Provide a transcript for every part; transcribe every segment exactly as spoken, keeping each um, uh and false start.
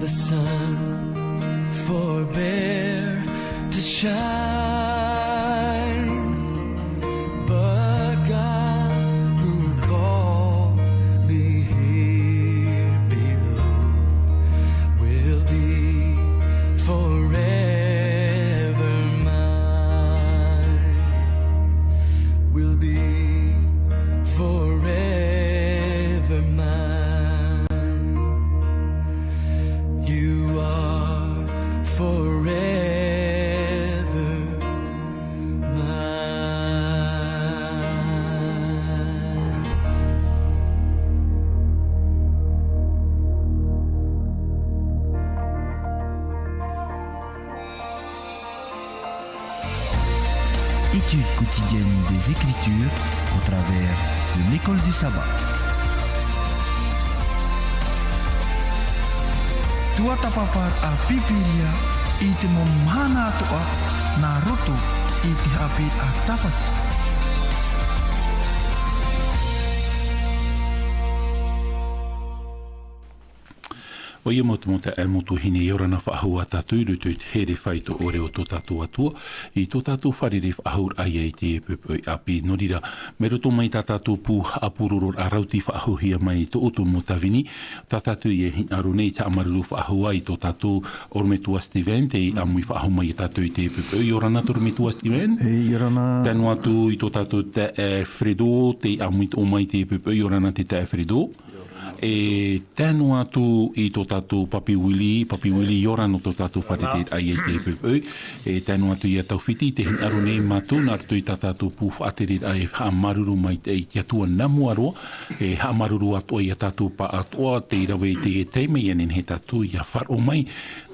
The sun forbear to shine, but God who called me here below will be forever mine, will be forever mine. You are forever mine. Étude quotidienne des Écritures au travers de l'école du sabbat. Tuatāpaparaʻa Pīpīria i te mau mahana atoʻa nā roto i te haʻapiʻiraʻa Tāpati. ʻOia mau te mau taeaʻe, mau tuahine, ʻia ora na faʻahou ā tātou i roto i te here faito ʻore o tō tātou Atua, i tō tātou fārerei faʻahou raʻa i te poʻipoʻi ʻāpī. Nō reira, mai roto mai tā tātou pū haʻapūrororaʻa rauti faʻahouhia mai i tō ʻoutou mau tāvini, tā tātou e hinaʻaro nei i te haʻamāuruuru faʻahou i tō tātou ʻorometua Steven, tei ʻāmui faʻahou mai ia tātou i te poʻipoʻi. ʻIa ora na te ʻorometua Steven. E, ʻia ora na. Tae noa atu i tō tātou taeaʻe Fredo, tei ʻāmui toʻo mai i te poʻipoʻi. ʻIa ora na te taeaʻe Fredo. E tae noa atu i tō tātou Papi Willie, Papi Willie, ʻia ora na tō tātou fārereiraʻa i te poʻipoʻi. E tae noa atu ia Taufiti, tei hinaʻaro nei mātou nā roto i tā tātou pū faʻatereraʻa e haʻamāuruuru maitaʻi i te Atua nā mua roa, e haʻamāuruuru atoʻa ia tātou pāʻātoʻa tei rave i teie taime, ʻia nehenehe tātou ʻia faʻaroʻo mai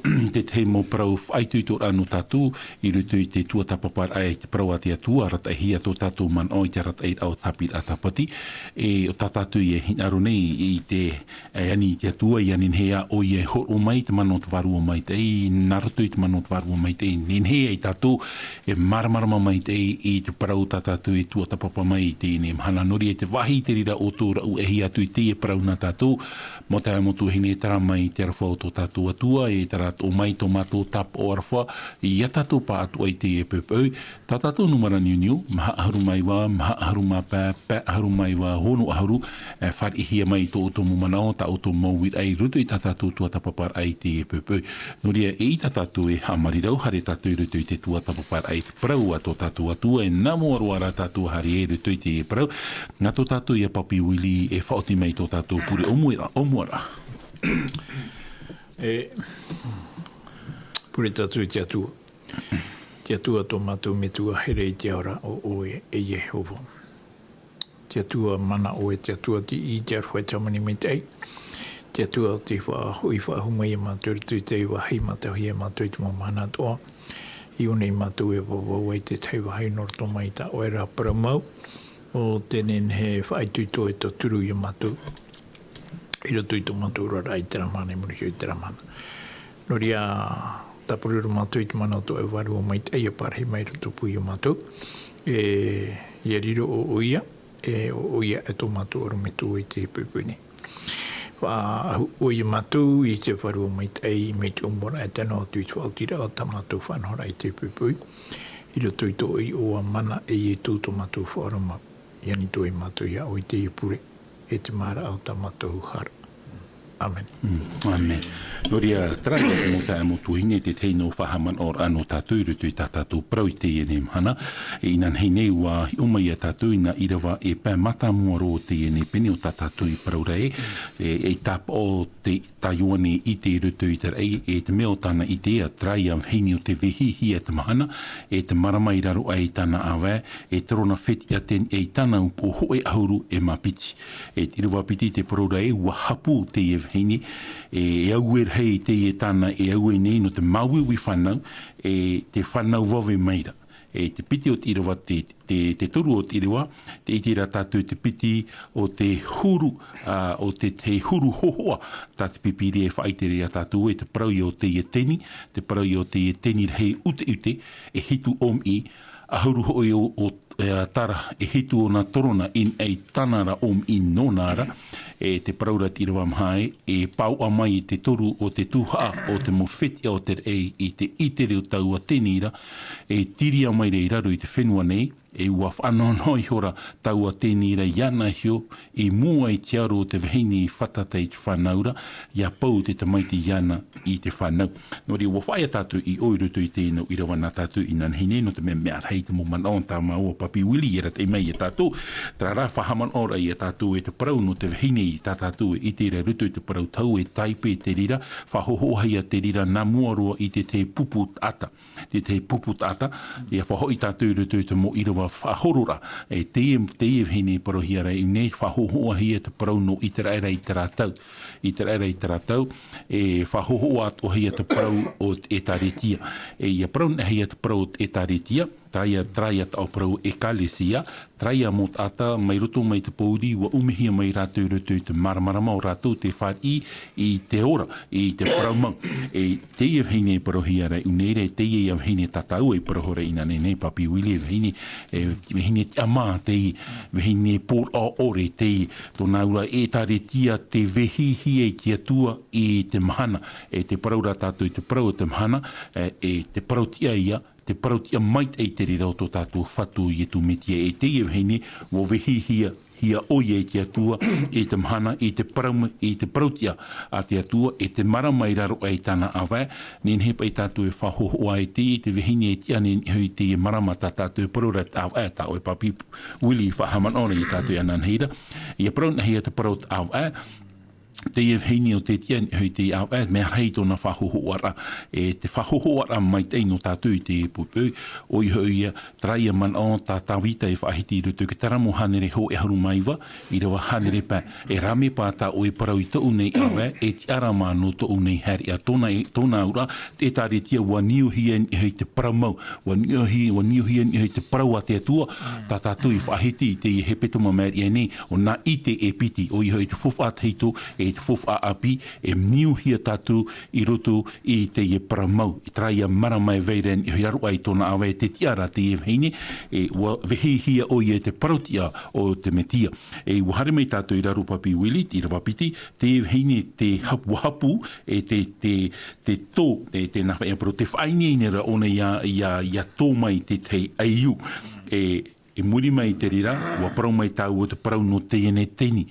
tētahi mau parau faʻaitoitoraʻa nō tātou i roto i te tuatāpaparaʻa i te parau a te Atua, arataʻihia tō tātou manaʻo i te arataʻiraʻa o te haʻapiʻiraʻa Tāpati, e ʻo tā tātou e hinaʻaro nei i te, e ani i te Atua, ʻia nehenehe ā ʻoia e hōroʻa mai te mana o te Vārua Maitaʻi, nā roto i te mana o te Vārua Maitaʻi, nehenehe ai tātou e māramarama maitaʻi i te parau tā tātou e tuatāpapa mai i teie nei mahana. Nō reira, i te vāhi i te reira ʻoutou e rave atu i teie parau nā tātou, mau taeaʻe, mau tuahine, e terā mai te aroha o tō tātou Atua, e terā toʻo mai tō mātou tāpaʻo aroha ia tātou pāʻātoʻa i teie poʻipoʻi. Tā tātou nūmera niuniu, maha ʻahuru mā iva, maha ʻahuru mā pae, pae ʻahuru mā iva, ono ʻahuru, e fāriʻihia mai i tō ʻoutou mau manaʻo, tā ʻoutou mau uiraʻa i roto i tā tātou tuatāpaparaʻa i teie poʻipoʻi. Nō reira, eʻita tātou e haʻamāuruuru, haere tātou i roto i te tuatāpaparaʻa i te parau a tō tātou Atua, e nā mua roa rā tātou e haere i roto i te parau, nā tō tātou ia Papi Willie e faʻaoti mai tō tātou pure ʻōmuaraʻa, ʻōmuaraʻa. E pure tātou i te Atua. Te Atua tō mātou Metua here i te ao ra, ʻo ʻoe e Iehova. Te Atua mana ʻoe, te Atua tiʻi, te aroha, te hāmani maitaʻi. Te Atua tei faʻahoʻi faʻahou mai ia mātou i roto i teie vāhi, mātauhia ia mātou i te mau mahana atoʻa. I ʻō nei mātou e vauvau ai i te tahi vāhi nō roto mai tā ʻoe ra parau mau, ʻo tē nehenehe e faʻaitoito e tauturu ia mātou i roto i tō mātou oraraʻa i terā mahana, i muri iho i terā mahana. Nō reira, tāpururu mātou i te mana o tō ʻoe Vārua Maitaʻi, ʻia parahi mai i rotopū ia mātou, e, ʻia riro ʻo ʻoia, e ʻo ʻoia e tō mātou ʻorometua i teie poʻipoʻi nei. Faʻaʻahu ʻoe ia mātou i te Vārua Maitaʻi, mai te ʻōmuaraʻa e tae noa atu i te faʻaotiraʻa o tā mātou faʻanahoraʻa i teie poʻipoʻi, i roto i tō ʻoe iʻoa mana, e Ietu tō mātou Faʻaora mau. ʻIa ani atoʻa ia mātou ia ʻoe i teie pure, e te māraʻa o tā mātou hara. ʻĀmene. Mm, ʻāmene. Nō reira, terā ia te mau taeaʻe, mau tuahine, te tahi noa faʻahaʻamanaʻoraʻa nō tātou i roto i tā tātou parau i teie nei mahana. E inanahi nei ʻua hiʻo mai ia tātou i nā ʻīrava e pae mātāmua roa o teie nei pene o tā tātou i parau ra ē, e, e tāpaʻo te, tā Ioane i ʻite i roto i te raʻi, e te mea o tāna ʻite, terā ia vahine ʻo tē vehihia te mahana, e te marama i raro aʻe i tāna ʻāvae, e te rona fetiʻa teie i tāna upoʻo hōʻē ʻahuru e mā piti. E te ʻīrava piti tē parau ra ē, ʻua hapu teie vahine, e, e auē rahi teie tāna e auē nei nō te māuiui fānau, e te fānau vave mai ra. E te piti o te ʻīrava, te, te, te toru o te ʻīrava, tē ʻite ra tātou te piti o te huru, ā, ʻo te, te huru hōhoʻa, tā te Pīpīria e faʻaʻite ra ia tātou ē, te parau ia ʻo teie teni, te parau ia ʻo teie teni rahi ʻuteʻute, e hitu ʻōmiʻi, ʻahuru hoʻi ʻo, ʻo, e, tara, e hitu ʻōna torona i niʻa i tāna ra ʻōmiʻi nōna ra, E te parau ra te ʻīrava maha ē, e pāoʻa mai i te toru o te tuhaʻa o te mau fetiʻa o te raʻi i te ʻitere o taua tēnei ra, e tiria mai ra i raro i te fenua nei, e ua faʻanoanoa ihora taua tēnei ra iāna iho, i mua i te aro o te vahine i fātata i te fānau ra, ʻia pau te tamaiti iāna i te fānau. Nō reira, ua faʻaea tātou i ʻō i roto i teie ʻīrava nā tātou i nānahi nei, nō te mea mea rahi te mau manaʻo tā māua Papi Willie, e rātaʻi mai ia tātou, terā rā faʻahaʻamanaʻo ra ia tātou e te parau nō te vahine i tā tātou e ʻite ra i roto i te parau tau e taipe te reira, faʻahōhoʻahia te reira nā mua roa i te tahi pupu taʻata. Te tahi pupu taʻata, ʻia faʻahoʻi tātou i roto i te mau ʻīrava faʻahoro ra, e teie, teie vahine i parauhia ra i ʻō nei, faʻahōhoʻahia te parau nō ʻĪteraʻera i terā tau. ʻĪteraʻera i terā tau, e faʻahōhoʻa atoʻahia te parau o te ʻĒtārētia. E ʻia parau anaʻe hia te parau o te ʻĒtārētia, terā ia, terā ia taʻo parau ʻekalesia, terā ia mau taʻata mai roto mai te pōuri, ua ʻumehia mai rātou i roto i te māramarama o rātou tē fāriʻi i te ora, i te parau mau. E teie vahine i parauhia ra i ʻō nei ra, e teie ia vahine tā tāua i parau ra i nānahi nei, Papi Willie, e vahine, e vahine tiʻamā teie, vahine pōroʻa ʻore teie, tōna auraʻa ʻĒtārētia, tē vehihia e te Atua i te mahana, e te parau ra tātou i te parau o te mahana, e, e te parau tiʻa ia, te parau tiʻa maitaʻi te reira o tō tātou Fatu Iesu Mesia. E teie vahine, ua vehihia, hia ʻoia e te Atua i te mahana, i te parau, i te parau tiʻa a te Atua, e te marama i raro aʻe i tāna ʻāvae. Nehenehe paʻi tātou e faʻahōhoʻa i te, i te vahine e tiʻa nei iho i te marama tā tātou e parau ra te ʻāvae, tā ʻoe Papi Willie i faʻahaʻamanaʻo ra ia tātou i nānahi ra. ʻIa parau anaʻe hia te parau o te ʻāvae, teie vahine o tē tiʻa nei iho i te ʻāvae, mea rahi tōna faʻahōhoʻaraʻa, e te faʻahōhoʻaraʻa maitaʻi nō tātou i teie poʻipoʻi, ʻoia hoʻi ia, terā ia manaʻo tā Tāvita i faʻahiti i roto i te Taramo hānere hōʻē ʻahuru mā iva, ʻīrava hānere pae. E rāvepa tā ʻoe parau i tōʻu nei ʻāvae, e tiʻa ra mā nō tōʻu nei haereʻa. Tōna, tōna auraʻa, te ʻĒtārētia ua niuhia nei iho i te parau mau, ua niuhi-, ua niuhia nei iho i te parau a te Atua, tā tātou i faʻahiti i teie hepetoma maʻiri aʻe nei, ʻo nā ʻite e piti, ʻoia hoʻi te faufaʻa tahito, e te faufaʻa ʻāpī, e niuhia tātou i roto i teie parau mau. I terā ia marama e vai ra nei iho i raro aʻe i tōna ʻāvae, tē tiʻa ra teie vahine, e ua vehihia ʻoia i te parau tiʻa o te Mesia. E ua haere mai tātou i raro, Papi Willie, ʻīrava piti, teie vahine tē hap-, ua hapu, e te, te, te tō, e tē nā faʻaea parau, tē faʻaineineraʻa ʻōna ʻia, ʻia, ʻia tō mai te tahi ʻaiū. E, i muri mai i te reira, ua parau mai tāua te parau nō teie nei tini.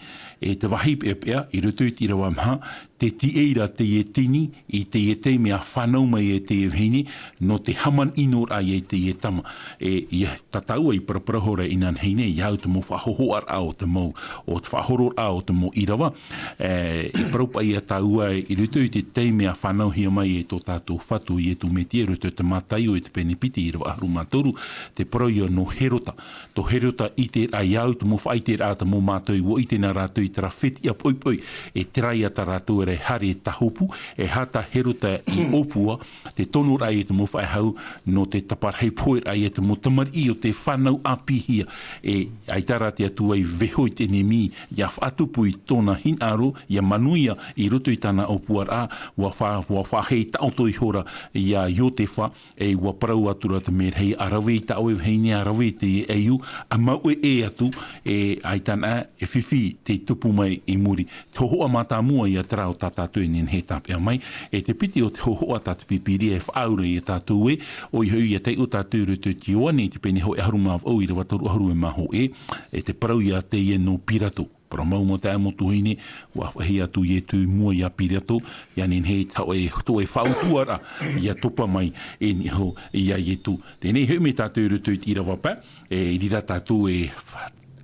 E te vāhi peʻapeʻa, i roto i te ʻīrava maha, tē tīaʻi ra teie tini, i teie taime ʻa fānau mai ai teie vahine, nō te hāmani ʻino ra ia i teie tama. E, ia, tā tāua i paraparau ra i nānahi nei, ʻia au te mau faʻahōhoʻaraʻa o te mau, o te faʻahororaʻa o te mau ʻīrava, e, i parau paʻi ia tāua i roto i te taime ʻa fānauhia mai e tō tātou Fatu Iesu Mesia i roto i te Mataio i te pene piti ʻīrava ʻahuru mā toru, te parau ia nō Herota. Tō Herota ʻiteraʻa, ʻia au te mau faʻaʻiteraʻa, te mau mātou, ua ʻite na rātou i terā fetiʻa poʻipoʻi, e terā ia tā rātou e haere tāhopu, e aha tā Herota i ʻōpua, te tonoraʻa i te mau faʻehau, nō te taparahi poheraʻa ia te mau tamariʻi o tē fānau ʻāpīhia, e ʻaita rā te Atua i vaiiho i te ʻenemi, ʻia faʻatupu i tōna hinaʻaro, ʻia manuia i roto i tāna ʻōpuaraʻa, ua fa-, ua faʻaheʻe taʻoto ihora ia Iotefa, e ua parau atu ra te merahi, ʻa rave i tā ʻoe vahine, ʻa rave i te ʻaiū, ʻa mau ʻē atu, e ʻaita na, e fifi tei tupu mai i muri. Te hōhoʻa mātāmua ia terā o tā tātou e nehenehe e tāpeʻa mai, e te piti o te hōhoʻa tā te Pīpīria e faʻaau ra ia tātou ē, ʻoia hoʻi ʻia taiʻo tātou i roto i te Ioane i te pene hōʻē ʻahuru mā vaʻu ʻīrava toru ʻahuru e mā hōʻē, e te parau ia teie nō Pirato. Parau mau mau taeaʻe mau tuahine, ua faʻaʻite atu Iesu i mua ia Pirato, ʻia nehenehe tō ʻoe, tō ʻoe faʻautuaraʻa, ʻia topa mai, e niʻa iho ia Iesu. Teie nei hoʻi mai tātou i roto i te ʻīrava pae, e, i reira tātou e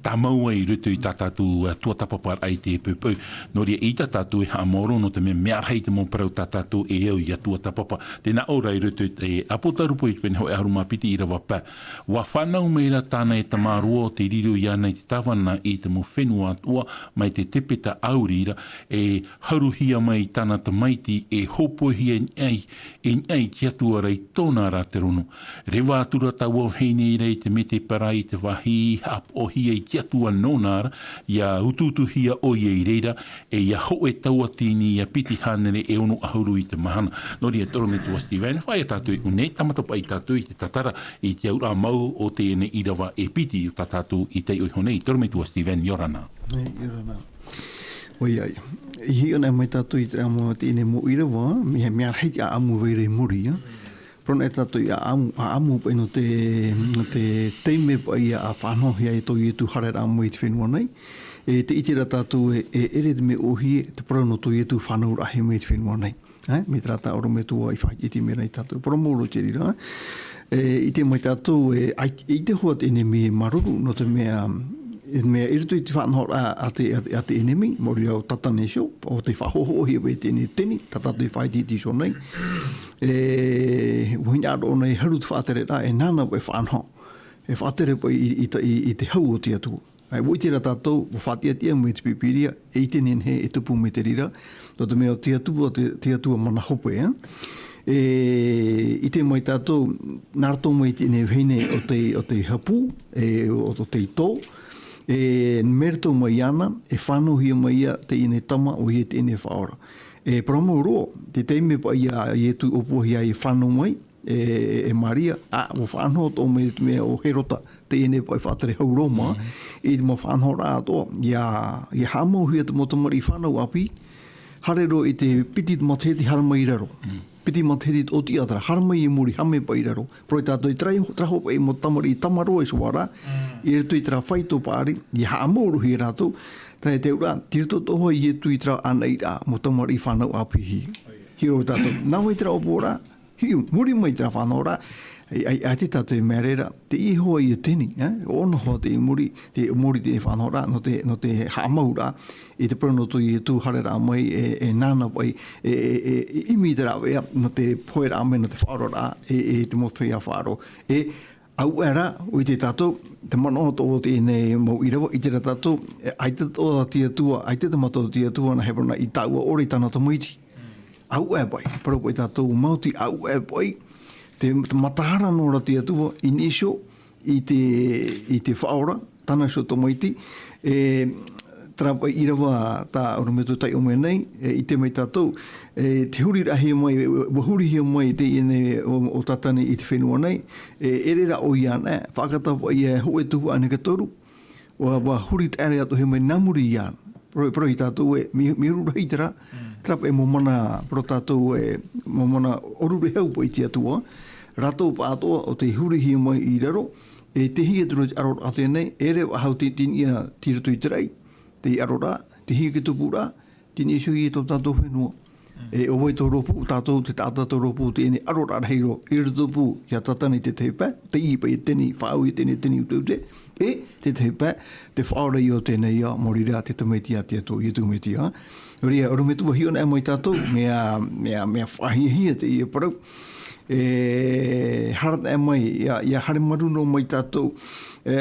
tāmau ai i roto i tā tātou, ā, tuatāpaparaʻa i teie poʻipoʻi. Nō reira, ʻeita tātou e haʻamaoro, nō te mea mea rahi te mau parau tā tātou e au ʻia tuatāpapa. Tē nā ʻō ra i roto i te ʻĀpōtarupo i te pene hōʻē ʻahuru mā piti ʻīrava pae. Ua fānau mai ra tāna e tamaroa ʻo tē riro iāna i te tāvana i te mau fenua atoʻa, mai te tepeta ʻauri ra, e haruhia mai tāna tamaiti, e hōpoihia i niʻa i, i niʻa i te Atua ra i tōna ra te rono. Reva atu ra taua vahine ra i te mētēpara i te vāhi i haʻapaʻohia i te Atua nōna ra, ʻia utuutuhia ʻoia i reira, e ʻia hōʻē tauatini ʻia piti hānere e ono ʻahuru i te mahana. Nō reira, toro metua Steven, faʻaea tātou i ʻō nei, tāmata paʻi tātou i te tātara i te auraʻa mau o teie nei ʻīrava e piti o tā tātou i taiʻo iho nei. Toro metua Steven, ʻia ora na. Nei, ʻia ora na. ʻOia, i hiʻo anaʻe mai tātou i te rā mau teie nei mau ʻīrava, mea, mea rahi te ʻāʻamu e vai ra i muri, ā. Parau anaʻe tātou i ʻāʻamu, ʻāʻamu paʻi nō te, nō te taime paʻi ʻa faʻanahohia e tō Ietu haereraʻa mai i te fenua nei. E tē ʻite ra tātou e, e ʻere te mea ʻōhie, te parau nō tō Ietu fānauraʻahia mai i te fenua nei. Ā, mai terā tā ʻorometua i faʻaʻiteʻite mai ra ia tātou. Parau mau roa i te reira, e, ʻite mai tātou, e, ʻai-, ʻite hoʻi te ʻenemi e māuruuru, nō te mea, e, mea i roto i te faʻanahoraʻa a te, a te, a te ʻenemi, maori rā ʻo Tātane iho, ʻo tē faʻahoʻohoʻohia paʻi i teie nei teni, tā tātou e faʻaʻiteʻite iho nei. E, ʻua hinaʻaro ʻōna e haru te faʻatereraʻa, e nāna paʻi e faʻanaho. E faʻatere paʻi i, i, i, i te hau o te Atua. ʻAi, ʻua ʻite ra tātou, ʻua faʻatiʻatiʻa mai te Pīpīria, e ʻite nehenehe e tupu mai te reira, nō te mea ʻo te Atua, te, te Atua mana hope, ā. E ʻite mai tātou, nā roto mai i teie nei vahine ʻo te, ʻo te hapū, e, ʻo, ʻo te itō, e, mai roto mai iāna, e fānauhia mai ïa teie nei tama, ʻoia teie nei Faʻaora. E parau mau roa, te taime paʻi ʻo Ietu ʻōpuahia e fānau mai, e, e Maria, ā, ʻua faʻanaho atoʻa mai te mea ʻo Herota, teie nei paʻi faʻatere hau Roma, i te mau faʻanahoraʻa atoʻa, ʻia, ʻia haʻamauhia te mau tamariʻi fānau ʻāpī, haere roa i te piti matahiti haere mai i raro. Piti matahiti ʻōtiʻa terā, haere mai i muri, haere mai paʻi i raro. Parau ia tātou i terā, terā hoʻi paʻi mau tamariʻi tamaroa iho ā ra, i roto i terā faito paʻari, ʻia haʻamauruhia rātou, terā e te auraʻa, tei roto atoʻa hoʻi Ietu i terā anairaʻa, mau tamariʻi fānau ʻāpī. Hiʻo tātou, nā vai terā ʻōpuaraʻa, hiʻo, muri mai terā faʻanahoraʻa, ʻaita, ʻaita tātou e mea ra, teie hoʻi ïa teni, ā, ʻōna hoʻi te muri, te muri te faʻanahoraʻa, nō te, nō te haʻamauraʻa, i te parau nō tō Ietu haereraʻa mai, e, e nāna paʻi, e, e, e, e ʻimi i te rāveʻa, nō te poheraʻa mai, nō te faʻaoraraʻa, e, e te mau feiā faʻaroʻo. E, ʻauaʻe rā, ʻua ʻite tātou, te manaʻo atoʻa o teie nei mau ʻīrava, ʻite ra tātou, e, ʻaita atoʻa te Atua, ʻaita te mata o te Atua, nā hea parau na i taua ʻore i tāna tamaiti. ʻAuaʻe paʻi, parau paʻi tātou maoti, ʻauaʻe paʻi, te, te mataara noa ra te Atua, i niʻa iho, i te, i te Faʻaora, tāna iho tamaiti, e, terā paʻi ʻīrava tā ʻorometua e taiʻo mai nei, e, ʻite mai tātou, e, te huriraʻahia mai, e, ʻua hurihia mai teie nei ʻo, ʻo Tātane i te fenua nei, e, ʻere rā ʻoia anaʻe, faʻakata paʻi e hōʻē tuhaʻa neke toru, ʻua, ʻua huri taʻere atoʻa mai nā muri iāna. Parau, parau ia tātou ē, mea, mea ʻuru rahi terā, terā paʻi mau mana, parau tātou ē, mau mana ʻōrurehau paʻi i te Atua, rātou pāʻatoʻa ʻo tē hurihia mai i raro, e tē hia atu ra te ʻaroraʻa teie nei, ʻeʻere faʻahou te, te niʻa tei roto i te raʻi, te ʻaroraʻa, tē hia te tupuraʻa, tei niʻa iho i tō tātou fenua. E ʻo vai tō rōpū, tātou, te taʻata tō rōpū, teie nei ʻaroraʻa rahi roa, i rotopū, ʻia Tātane i te tahi pae, teie paʻi e teni, faʻaau i teie nei teni uteute, e te tahi pae, te Faʻaora ïa o teie nei, ā, maori rā te Tamaiti a te Atua, Ietu Metia. Nō reira, ʻorometua hiʻo anaʻe mai tātou, mea, mea, mea faʻahiahia teie parau. E, haere anaʻe mai, ʻia, ʻia haere māuruuru mai tātou, e,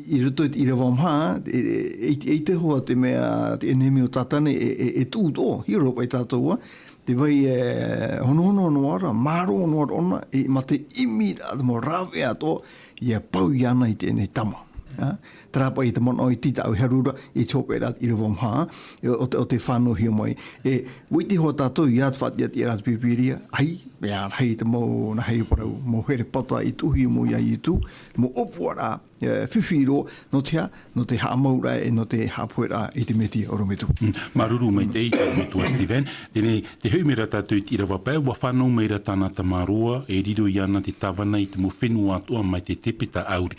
i roto i te ʻīrava maha, e, e, e, e ʻite hoʻi te mea, te ʻenemi ʻo Tātane, e, e, e tuʻu atoʻa, hiʻo roa paʻi tātou, ā, te vai, e, honohono noa ra, mārō noa ra ʻōna, e, mā te ʻimiraʻa te mau rāveʻa atoʻa, ʻia pau iāna i teie nei tama. Ā, terā paʻi te manaʻo iti tāʻu e haru ra, i te hopeʻa ra te ʻīrava maha, e, ʻo te, ʻo tē fānauhia mai. E, ʻua ʻite hoʻi tātou ïa te faʻatiʻatiʻaraʻa a te Pīpīria, ʻaita, mea rahi te mau, nā hea parau, mau herepata i tuʻuhia mai ia Ietu, mau ʻōpuaraʻa, e, fifi roa, nō te aha, nō te haʻamauraʻa e nō te haʻapoheraʻa i te Metia, ʻorometua. Mm, māuruuru maitaʻi, ʻorometua Stephen. Teie nei, tē hoʻi mai ra tātou i te ʻīrava pae, ʻua fānau mai ra tāna tamaroa, e riro iāna te tāvana i te mau fenua atoʻa mai te tepeta ʻauri.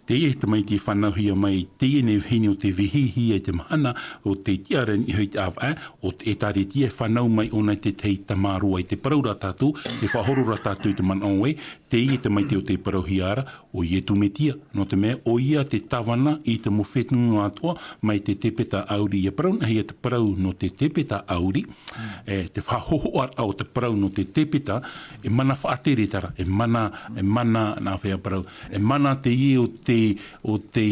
Teie tamaiti e fānauhia mai, teie nei vahine ʻo tē vīhīhia i te mahana o tei tiʻa ra i niʻa i te ʻāvaʻe, ʻo te ʻĒtārētia e fānau mai ʻōna i te tahi tamaroa. I te parau ra tātou, tē faʻahoro ra tātou i te manaʻo ē, teie tamaiti ʻo tē parauhia ra, ʻo Ietu Metia, nō te mea, ʻoia te tāvana i te mau fenua atoʻa mai te tepeta ʻauri. ʻIa parau anaʻe ïa te parau nō te tepeta ʻauri, e, te faʻahōhoʻaraʻa o te parau nō te tepeta, e mana faʻatere terā, e mana, e mana, nā hea parau, e mana teie ʻo te, ʻo te,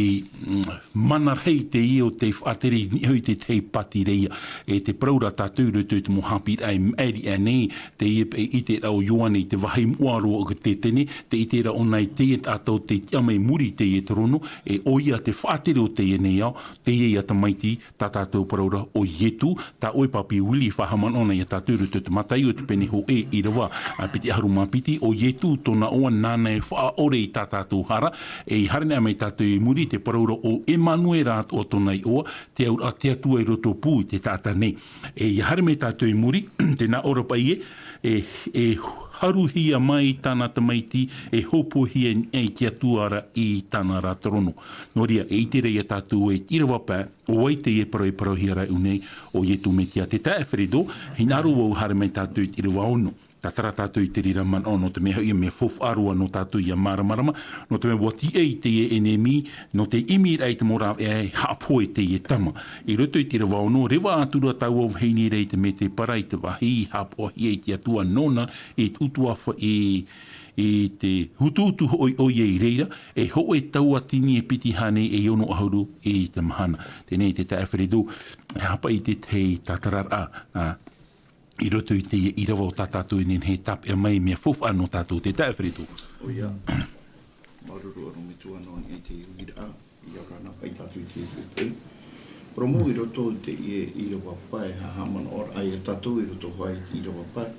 mm, mana rahi teie ʻo tei faʻatere i niʻa i te tahi pātireia. E tē parau ra tātou i roto i te mau haʻapiʻiraʻa i maʻiri aʻe nei, teie paʻi ʻiteraʻa o Ioane i te vāhi moʻa roa o te Tētene, tē ʻite ra ʻōna i teie taʻata ʻo tei tiʻa mai i muri i teie terōno, e ʻoia te faʻatere o teie nei ao, teie ïa tamaiti, tā tātou parau ra ʻo Ietu, tā ʻoe Papi Willie i faʻahaʻamanaʻo na ia tātou i roto i te Mataio i te pene hōʻē ʻīrava, ā, piti ʻahuru mā piti, ʻo Ietu tōna iʻoa nāna e faʻaʻore i tā tātou hara, e i haere anaʻe mai tātou i muri i te parau ʻo Emanuera atoʻa tōna iʻoa, te auraʻa te Atua i roto pū i te taʻata nei. E ia haere mai tātou i muri, tēnā ʻō ra paʻi ē, e, e haruhia mai tāna tamaiti, e hōpoihia i te Atua ra i tāna ra torono. Nō reira, e ʻite ra ia tātou ē, i te ʻīrava pae, ʻo vai teie parau e parauhia ra i ʻō nei, ʻo Ietu Metia. Te taeaʻe Feredo, hinaʻaro vau haere mai tātou i te ʻīrava ono. Tātara tātou i te reira manaʻo, nō te mea hoʻi, mea faufaʻa roa nō tātou ʻia māramarama, nō te mea ʻua tīaʻi teie ʻenemi, nō te ʻimi ra i te mau rāveʻa e haʻapohe teie tama. I roto i te ʻīrava ono, reva atu ra taua vahine ra i te mētēpara i te vāhi i haʻapaʻohia e te Atua nōna i te utuāfa-, i, i te utuutu hoʻi ʻoia i reira, e hōʻē tauatini e piti hānere e ono ʻahuru i te mahana. Teie nei te taeaʻe Feredo, e aha paʻi te tahi tātararaʻa, ā, i roto i teie ʻīrava ʻo tā tātou e nehenehe e tāpeʻa mai, mea faufaʻa nō tātou, te taeaʻe Feredo. ʻOia. Māuruuru ʻorometua nō niʻa i te uiraʻa, ʻia ora na paʻi tātou i te poʻipoʻi. Parau mau i roto i teie ʻīrava pae, e haʻamanaʻo ra ia tātou i roto hoʻi i te ʻīrava pae.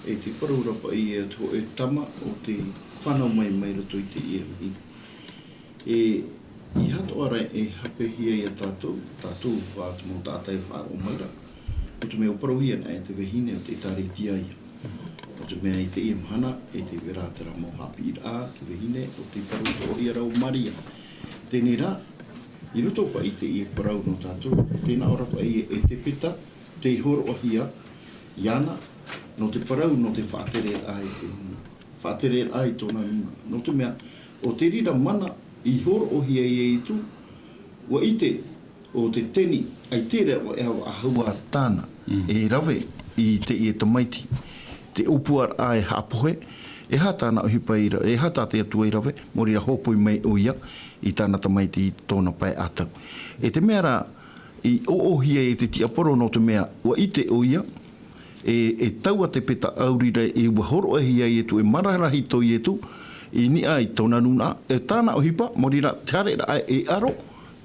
E te parau ra paʻi ē, te hōʻē tama ʻo tē fānau mai mai roto i teie vahine. E, ʻeiaha atoʻa ra e hapeʻahia ia tātou, tātou hoʻi te mau taʻata e faʻaroʻo mai ra. Nō te mea ʻua parauhia anaʻe te vahine ʻo te ʻĒtārētia ïa. Nō te mea i teie mahana, e tē vai ra terā mau haʻapiʻiraʻa, te vahine, ʻo tē parau atoʻa ia ra ʻo Maria. Teie rā, i roto paʻi i teie parau nō tātou, tē nā ʻō ra paʻi ē, e te peta, tei hōroʻahia, iāna, nō te parau, nō te faʻatereraʻa i te nūnaʻa. Faʻatereraʻa i tōna nūnaʻa. Nō te mea, ʻo te reira mana i hōroʻahia e Ietu, ʻua ʻite ʻo te teni, ʻaita rā ʻua ʻeva ʻahau ā tāna, e rave i teie tamaiti. Te ʻōpuaraʻa e haʻapohe, e aha tāna ʻohipa i ra-, e aha tā te Atua i rave, maori rā hōpoi mai ʻoia i tāna tamaiti i tōna pae ʻātau. E te mea rā, i ʻoʻohia e te tiaporo nō te mea, ʻua ʻite ʻoia, e, e taua te peta ʻauri ra e ʻua hōroʻahia e Ietu, e marahirahi tō Ietu, i niʻa i tōna nūnaʻa, e tāna ʻohipa, maori rā, te haereraʻa e aro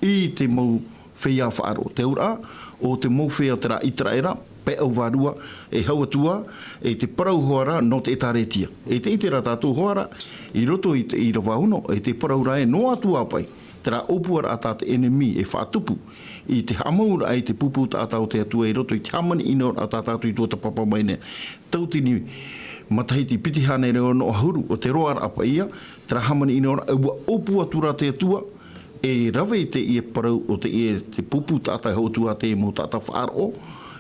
i te mau feiā faʻaroʻo. Te auraʻa, ʻo te mau feiā terā ʻĪteraʻera, pae ʻau vārua, e hau atu ā, e te parau hoʻi ra nō te ʻĒtārētia. E tē ʻite ra tātou hoʻi ra, i roto i te ʻīrava ono, e te parau ra ē noa atu ā paʻi, terā ʻōpuaraʻa tā te ʻenemi e faʻatupu, i te haʻamauraʻa i te pupu taʻata o te Atua i roto i te hāmani ʻino ra tā tātou i tuatāpapa mai nei. Tauatini matahiti piti hānere ono ʻahuru, ʻo te roaraʻa paʻi ïa, terā hāmani ʻino ra, ʻua ʻōpua atu ra te Atua, e rave i teie parau ʻo teie te pupu taʻata e hau atu ā te mau taʻata faʻaroʻo,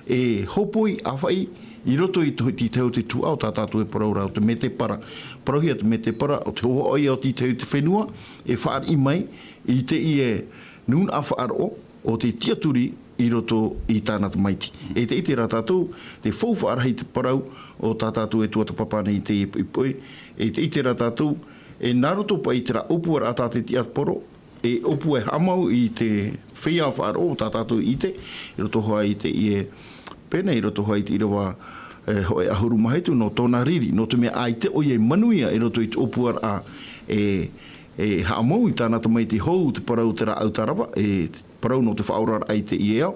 e hōpoi, ʻāfaʻi, i roto i te, i te hau te tuhaʻa ʻo tā tātou e parau ra ʻo te mētēpara. Parauhia te mētēpara, ʻo te hōhoʻa ïa o te tahi o te fenua, e fāriʻi mai, i teie nūnaʻa faʻaroʻo, ʻo te tiʻaturi i roto i tāna tamaiti. E tē ʻite ra tātou, te faufaʻa rahi te parau, ʻo tā tātou e tuatāpapa nei i teie poʻipoʻi. E tē ʻite ra tātou, e nā roto paʻi i terā ʻōpuaraʻa tā te tiaporo, e ʻōpua e haʻamau i te feiā faʻaroʻo tā tātou i ʻite, i roto hoʻi i teie pene, i roto hoʻi i te ʻīrava, e, hōʻē ʻahuru mā hitu, nō tōna riri, nō te mea ʻaita ʻoia i manuia i roto i te ʻōpuaraʻa, e, e haʻamau i tāna tamaiti hou te parau terā ʻau tārava, e parau nō te faʻaoraraʻa i teie ao,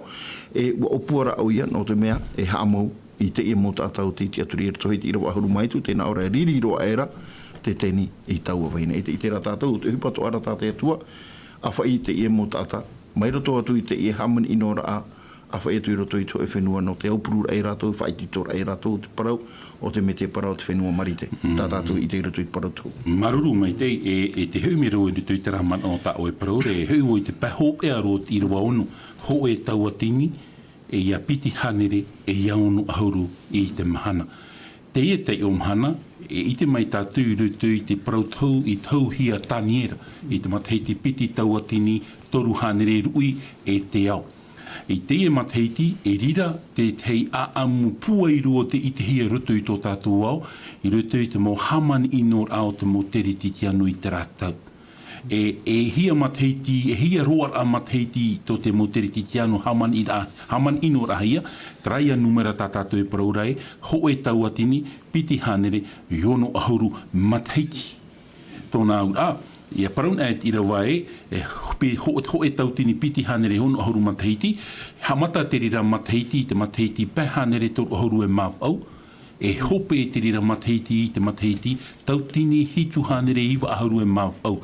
e ʻua ʻōpua ra ʻoia, nō te mea, e haʻamau i teie mau taʻata ʻo tei tiʻaturi i roto i te ʻīrava ʻahuru mā hitu, tē nā ʻō ra e riri roa aʻera te teni i taua vahine. E tē ʻite ra tātou, te ʻohipa atoʻa ra tā te Atua, ʻāfaʻi i teie mau taʻata, mai roto atu i teie hāmani ʻinoraʻa, ʻāfaʻi atu i roto i te hōʻē fenua nō te aupururaʻa ia rātou, faʻaitoitoraʻa ia rātou, te parau, ʻo te mētēpara o te fenua Marite. Mm. Tā tātou i ʻite i roto i te parau tau. Māuruuru maitaʻi, e, e te hoʻi mai ra vau i roto i terā manaʻo tā ʻoe e parau ra, e hoʻi vau i te pae hopeʻa roa o te ʻīrava ono, hōʻē tauatini, e ia piti hānere, e ia ono ʻahuru i te mahana. Teie taiʻo mahana, e ʻite mai tātou i roto i te parau tau i tauhia Taniera, i te matahiti piti tauatini, toru hānere ruʻi e te ao. I teie matahiti, e riro te tahi ʻāʻamu pūai roa tei ʻitehia i roto i tō tātou ao, i roto i te mau hāmani ʻinoraʻa o te mau Teretitiano i terā tau. E, e hia matahiti, e hia roaraʻa matahiti tō te mau Teretitiano hāmani ra, hāmani ʻinoraʻahia, terā ia nūmera tā tātou e parau ra ē, hōʻē tauatini, piti hānere, e ono ʻahuru matahiti. Tōna auraʻa, ʻia parau na e te ʻīrava ē, e, pē, hō-, hōʻē tauatini piti hānere ono ʻahuru matahiti, haʻamata te reira matahiti, te matahiti pae hānere toru ʻahuru e mā vaʻu, E hope te reira matahiti i te matahiti, tauatini hitu hānere iva ʻahuru e mā vaʻu.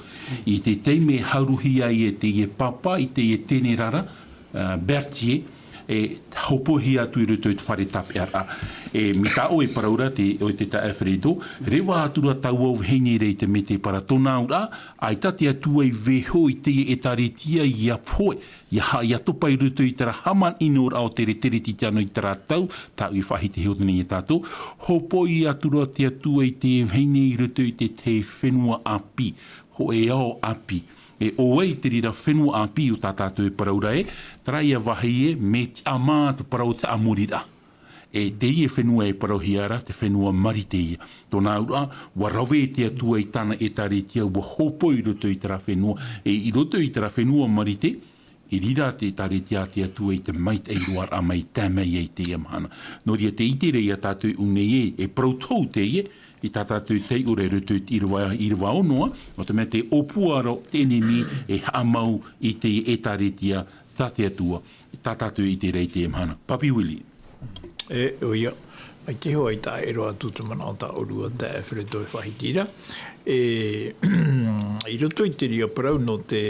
I te taime e hāruhia ai e teie papa, i teie tenerara, ā, Berthier, e hōpoihia atu i roto i te fare tāpeʻaraʻa. E, mai tā ʻoe e parau ra, te, ʻoe te taeaʻe Fredo, reva atu ra taua vahine ra i te mētēpara, tōna auraʻa, ʻaita te Atua i vaiiho i teie ʻētāretia ʻia pohe, ʻia ha-, ʻia topa i roto i terā hāmani-ʻino-raʻa o te Teretitiano i terā tau, tāʻu i faʻahiti iho nei ia tātou, hōpoi atu ra te Atua i te vahine i roto i te tahi fenua ʻāpī, hōʻē ao ʻāpī. E ʻo vai te reira fenua ʻāpī o tā tātou e parau ra ē, terā ia vāhi ē, mai te tiʻamā te parau o te ʻāmoriraʻa. E teie fenua e parauhia ra, te fenua Marite ia. Tōna auraʻa, ʻua rave te Atua i tāna ʻētāretia, ʻua hōpoi i roto i terā fenua, e i roto i terā fenua Marite, i reira te ʻētāretia a te Atua i te maitaʻi roa ra mai tae mai ai i teie mahana. Nō reira tē ʻite ra ia tātou i ʻō nei ē, e parau tohu teie, i tā tātou taiʻoraʻa i roto i te ʻīrava, ʻīrava ono ā, nō te mea tē ʻōpua ra te ʻenemi e haʻamau i te ʻētāretia tā te Atua, tā tātou i ʻite ra i teie mahana. Papi Willie. E, ʻoia, mai te hoa i taʻero atu te manaʻo tā ʻōrua taeaʻe Fredo e faʻahiti ra. E, i roto i te reira parau nō te,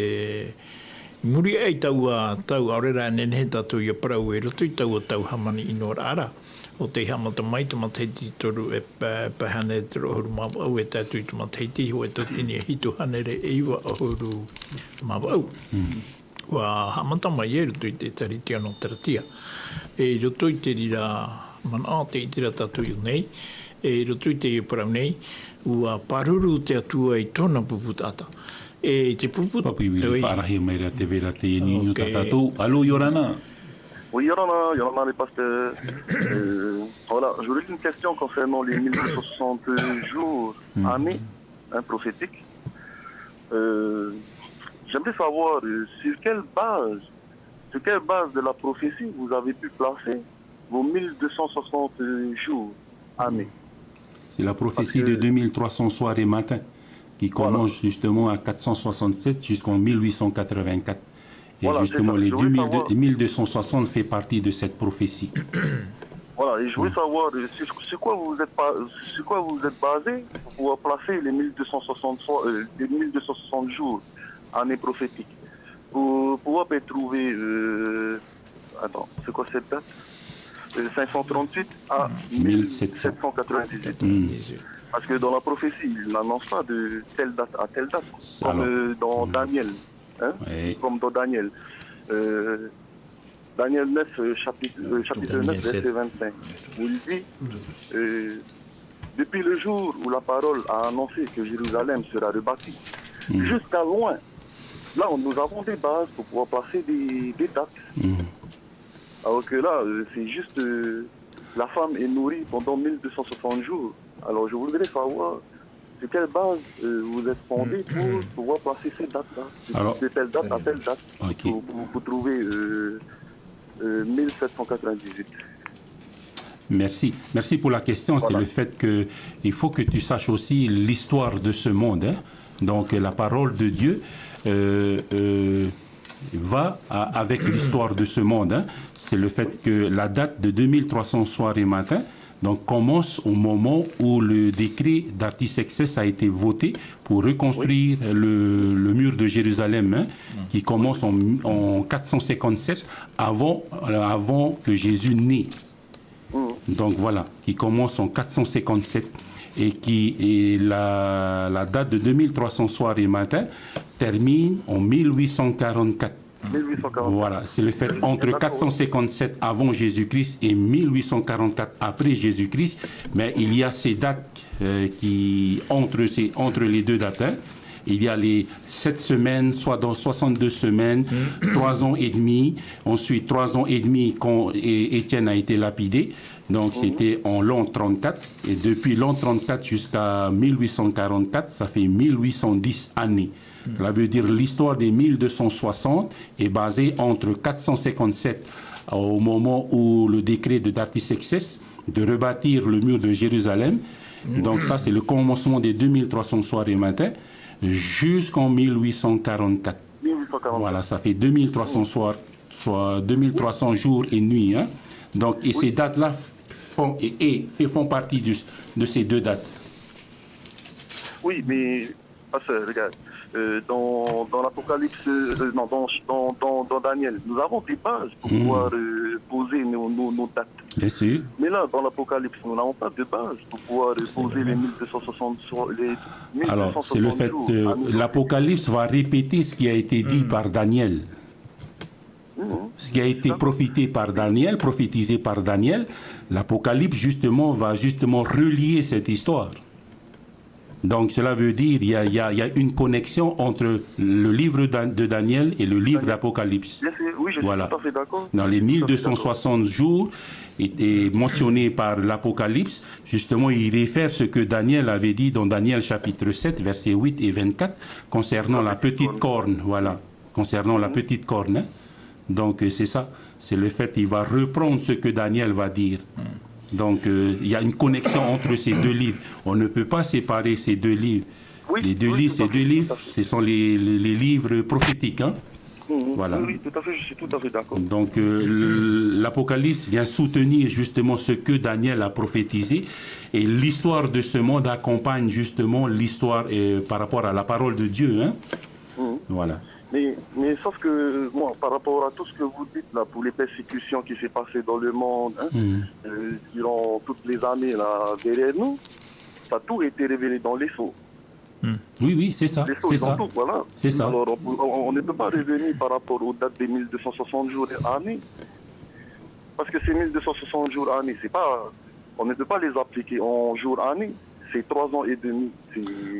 i muri aʻe i taua tau, ʻaore rā e nehenehe tātou ʻia parau, i roto i taua tau hāmani-ʻino-raʻa ra, ʻo tei haʻamata mai te matahiti toru e pa-, pae hānere toru ʻahuru mā vaʻu e tae atu i te matahiti hōʻē tauatini e hitu hānere e iva ʻahuru mā vaʻu. ʻUa haʻamata mai ia i roto i te ʻētāretia nō Taratia. E i roto i te reira manaʻo tē ʻite ra tātou i ʻō nei, e i roto i teie parau nei, ʻua pāruru te Atua i tōna pupu taʻata. E i te pupu Papi Willie, ʻoi. Faʻarahi mai ra te vera te niuniu Ok. tā tātou. Allô, ʻia ora na. Oui, ʻia ora na, ʻia ora na les pasteurs. Euh, voilà, j'aurais une question concernant les mille deux cent soixante jours, Hmm. années, hein, prophétiques. Euh, j'aimerais savoir, euh, sur quelle base, sur quelle base de la prophétie vous avez pu placer vos mille deux cent soixante jours, années. C'est la prophétie Parce que de deux mille trois cents soirs et matins qui Voilà. commence justement à quatre cent soixante-sept jusqu'en mille huit cent quatre-vingt-quatre. Et Voilà, c'est justement, ça. les Je voulais deux mille deux, savoir mille deux cent soixante fait partie de cette prophétie. Voilà, et je voulais Mm. savoir, euh, sur, sur quoi vous vous êtes pas, sur quoi vous vous êtes basé pour pouvoir placer les mille deux cent soixante, euh, les mille deux cent soixante jours, années prophétiques, pour pouvoir trouver, euh, attends, c'est quoi cette date ? Euh, cinq cent trente-huit à Mille sept cents. mille sept cent quatre-vingt-dix-huit. Mm. Parce que dans la prophétie, il n'annonce pas de telle date à telle date, Ça, comme, alors. euh, dans Mm. Daniel, hein, Oui. comme dans Daniel. Euh, Daniel neuf, euh, chapitre, euh, chapitre Daniel neuf, verset sept. vingt-cinq, où il dit, euh, depuis le jour où la parole a annoncé que Jérusalem sera rebâtie, Mm. jusqu'à loin, là, on, nous avons des bases pour pouvoir placer des, des dates. Mm. Alors que là, euh, c'est juste, euh, la femme est nourrie pendant mille deux cent soixante jours. Alors, je voudrais savoir sur quelle base, euh, vous êtes fondé pour pouvoir placer ces dates-là. De, Alors, de telle date à telle date. Ok. Pour, pour, pour trouver, euh, euh, mille sept cent quatre-vingt-dix-huit. Merci. Merci pour la question. Voilà. C'est le fait que il faut que tu saches aussi l'histoire de ce monde, hein. Donc, la parole de Dieu, euh, euh, va à, avec l'histoire de ce monde, hein. C'est le fait que la date de deux mille trois cents soirs et matins, donc, commence au moment où le décret d'Artaxerxès a été voté pour reconstruire Oui. le, le mur de Jérusalem, hein, Mm. qui commence en, en quatre cent cinquante-sept avant, euh, avant que Jésus naît. Mm. Donc voilà, qui commence en quatre cent cinquante-sept et qui, et la, la date de deux mille trois cents soirs et matins termine en mille huit cent quarante-quatre. Mille huit cent quarante-quatre. Voilà, c'est le fait entre D'accord. quatre cent cinquante-sept avant Jésus-Christ et mille huit cent quarante-quatre après Jésus-Christ, mais il y a ces dates, euh, qui, entre ces, entre les deux dates, hein, il y a les sept semaines, soit dans soixante-deux semaines, trois ans et demi, ensuite trois ans et demi quand É-, Étienne a été lapidé, donc Mhm. c'était en l'an trente-quatre, et depuis l'an trente-quatre jusqu'à mille huit cent quarante-quatre, ça fait mille huit cent dix années. Mhm. Cela veut dire l'histoire des mille deux cent soixante est basée entre quatre cent cinquante-sept, au moment où le décret de d'Artaxerxès de rebâtir le mur de Jérusalem. Mhm. Donc ça, c'est le commencement des deux mille trois cents soirs et matins jusqu'en mille huit cent quarante-quatre. Mille huit cent quarante-quatre. Voilà, ça fait deux mille trois cents soirs, soit deux mille trois cents jours et nuits, hein. Donc, et Oui. ces dates-là f-, f-, font, et, et fait, font partie du- de ces deux dates. Oui, mais, pasteur, regarde, euh, dans, dans l'Apocalypse, euh, non, dans, dans, dans, dans Daniel, nous avons des bases pour pouvoir euh, poser nos, nos, nos dates. Bien sûr. Mais là, dans l'Apocalypse, nous n'avons pas de base pour pouvoir euh, poser les mille deux cent soixante, les Alors, c'est le fait que l'Apocalypse va répéter ce qui a été dit par Daniel. Ce qui a été prophétisé par Daniel, prophétisé par Daniel, l'Apocalypse, justement, va justement relier cette histoire. Donc, cela veut dire il y a, il y a, il y a une connexion entre le livre de Daniel et le livre d'Apocalypse. Bien sûr, oui, je suis tout à fait d'accord. Dans les mille deux cent soixante jours, est, est mentionné par l'Apocalypse, justement, il réfère ce que Daniel avait dit dans Daniel chapitre sept, versets huit et vingt-quatre, concernant la petite corne, voilà, concernant la petite corne. Donc, c'est ça, c'est le fait qu'il va reprendre ce que Daniel va dire. Donc, euh, il y a une connexion entre ces deux livres. On ne peut pas séparer ces deux livres. Les deux livres, ces deux livres, ce sont les, les, les livres prophétiques. Voilà. Oui, oui, tout à fait, je suis tout à fait d'accord. Donc, euh, l'Apocalypse vient soutenir justement ce que Daniel a prophétisé. Et l'histoire de ce monde accompagne justement l'histoire euh, par rapport à la parole de Dieu. Voilà. Mais, mais sauf que, moi, par rapport à tout ce que vous dites là, pour les persécutions qui s'est passées dans le monde, euh, durant toutes les années là, derrière nous, ça a tout été révélé dans les sceaux. Oui, oui, c'est ça. Les sceaux, ils ont tout, voilà. C'est ça. Alors, on, on ne peut pas revenir par rapport aux dates des mille deux cent soixante jours et années. Parce que ces mille deux cent soixante jours années, c'est pas, on ne peut pas les appliquer en jours années. C'est trois ans et demi.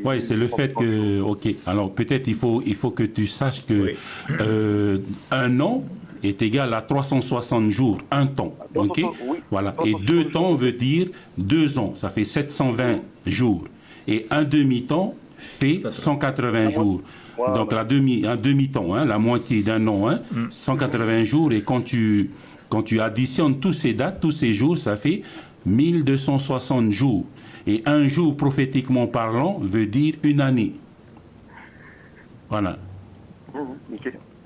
Oui, c'est le fait que, ok, alors peut-être il faut, il faut que tu saches que euh, un an est égal à trois cent soixante jours, un temps, ok ? Voilà. Et deux temps veut dire deux ans, ça fait sept cent vingt jours. Et un demi-temps fait cent quatre-vingts jours. Donc la demi, un demi-temps, hein, la moitié d'un an, hein, cent quatre-vingts jours. Et quand tu, quand tu additionnes toutes ces dates, tous ces jours, ça fait mille deux cent soixante jours. Et un jour, prophétiquement parlant, veut dire une année. Voilà.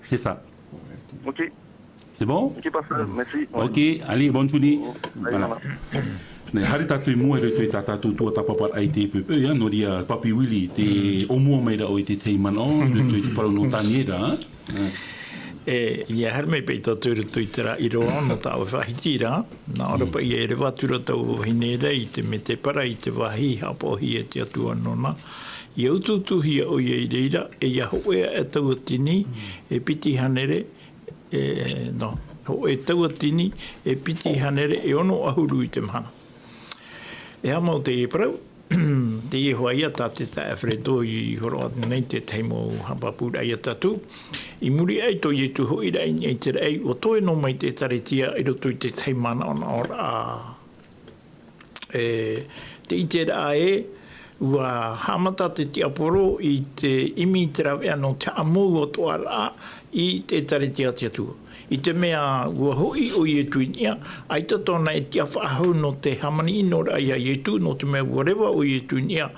C'est ça. C'est bon ? Ok, pasteur, merci. Ok, allez, bonne journée. Voilà. Nē, haere tātou i mua i roto i tā tātou tuatāpaparaʻa i te pēpē, ia, nō reira, Papi Willie, tē ʻōmua mai ra ʻoe i te tahi manaʻo, i roto i te parau nō Taniera. E, ia haere mai paʻi tātou i roto i terā ʻīrava nō tāʻu e faʻahiti ra, nā ʻō ra paʻi e reva atu ra taua vahine ra i te mētēpara i te vāhi haʻapaʻohia e te Atua nōna, ia utuutuhia ʻoia i reira, e ia hōʻē aʻe tautini, e piti hānere, e, nō, hōʻē tautini, e piti hānere, e ono ʻahuru i te mahana. E aha mau teie parau, teie hoʻi ia tā te taeaʻe Alfredo i hōroʻa atu nei te tahi mau haʻapāpūraʻa ia tātou. I muri aʻe i tō Ietu hoʻiraʻa i niʻa i te raʻi, ʻua toe noa mai te ʻĒtārētia i roto i te tahi manaʻonaʻoraʻa. E, tē ʻite ra ē, ʻua haʻamata te tiaporo i te ʻimi i te rāveʻa nō te haʻamou atoʻa ra i te ʻĒtārētia a te Atua. I te mea ʻua hoʻi ʻo Ietu i niʻa, ʻaita tōna e tiʻa faʻahou nō te hāmani ʻino ra ia Ietu, nō te mea ʻua reva ʻo Ietu i niʻa,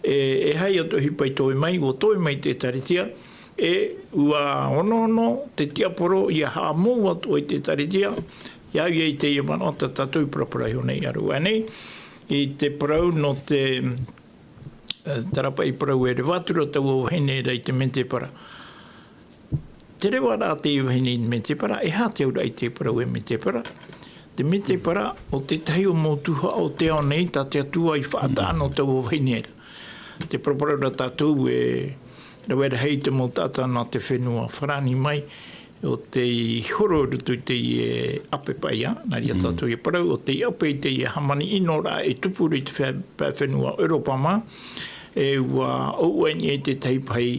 e, e haere atu ʻohipa i toe mai, ʻua toe mai te ʻĒtārētia, e ʻua onoono te tiaporo ia haʻamou atoʻa i te ʻĒtārētia, ia au ia i teie manaʻo tā tātou i paraparau iho nei i ʻaroʻa nei, i te parau nō te, e, terā paʻi parau e reva atu ra taua vahine ra i te mētēpara. Te reva ra teie vahine i te mētēpara, e aha te auraʻa i te parau e mētēpara? Te mētēpara, ʻo tētahi o mau tuhaʻa o te ao nei, tā te Atua i faʻataʻa nō taua vahine ra. Tē paraparau ra tātou e rave rahi te mau taʻata nā te fenua Farāni mai, ʻo tei horo i roto i teie ʻape paʻi, nā reira tātou e parau, ʻo tei ʻape i teie hāmani ʻino ra e tupu ra i te fe-, pae fenua ʻEuropa mā, e ʻua ʻoaʻoa i niʻa i te tahi pahi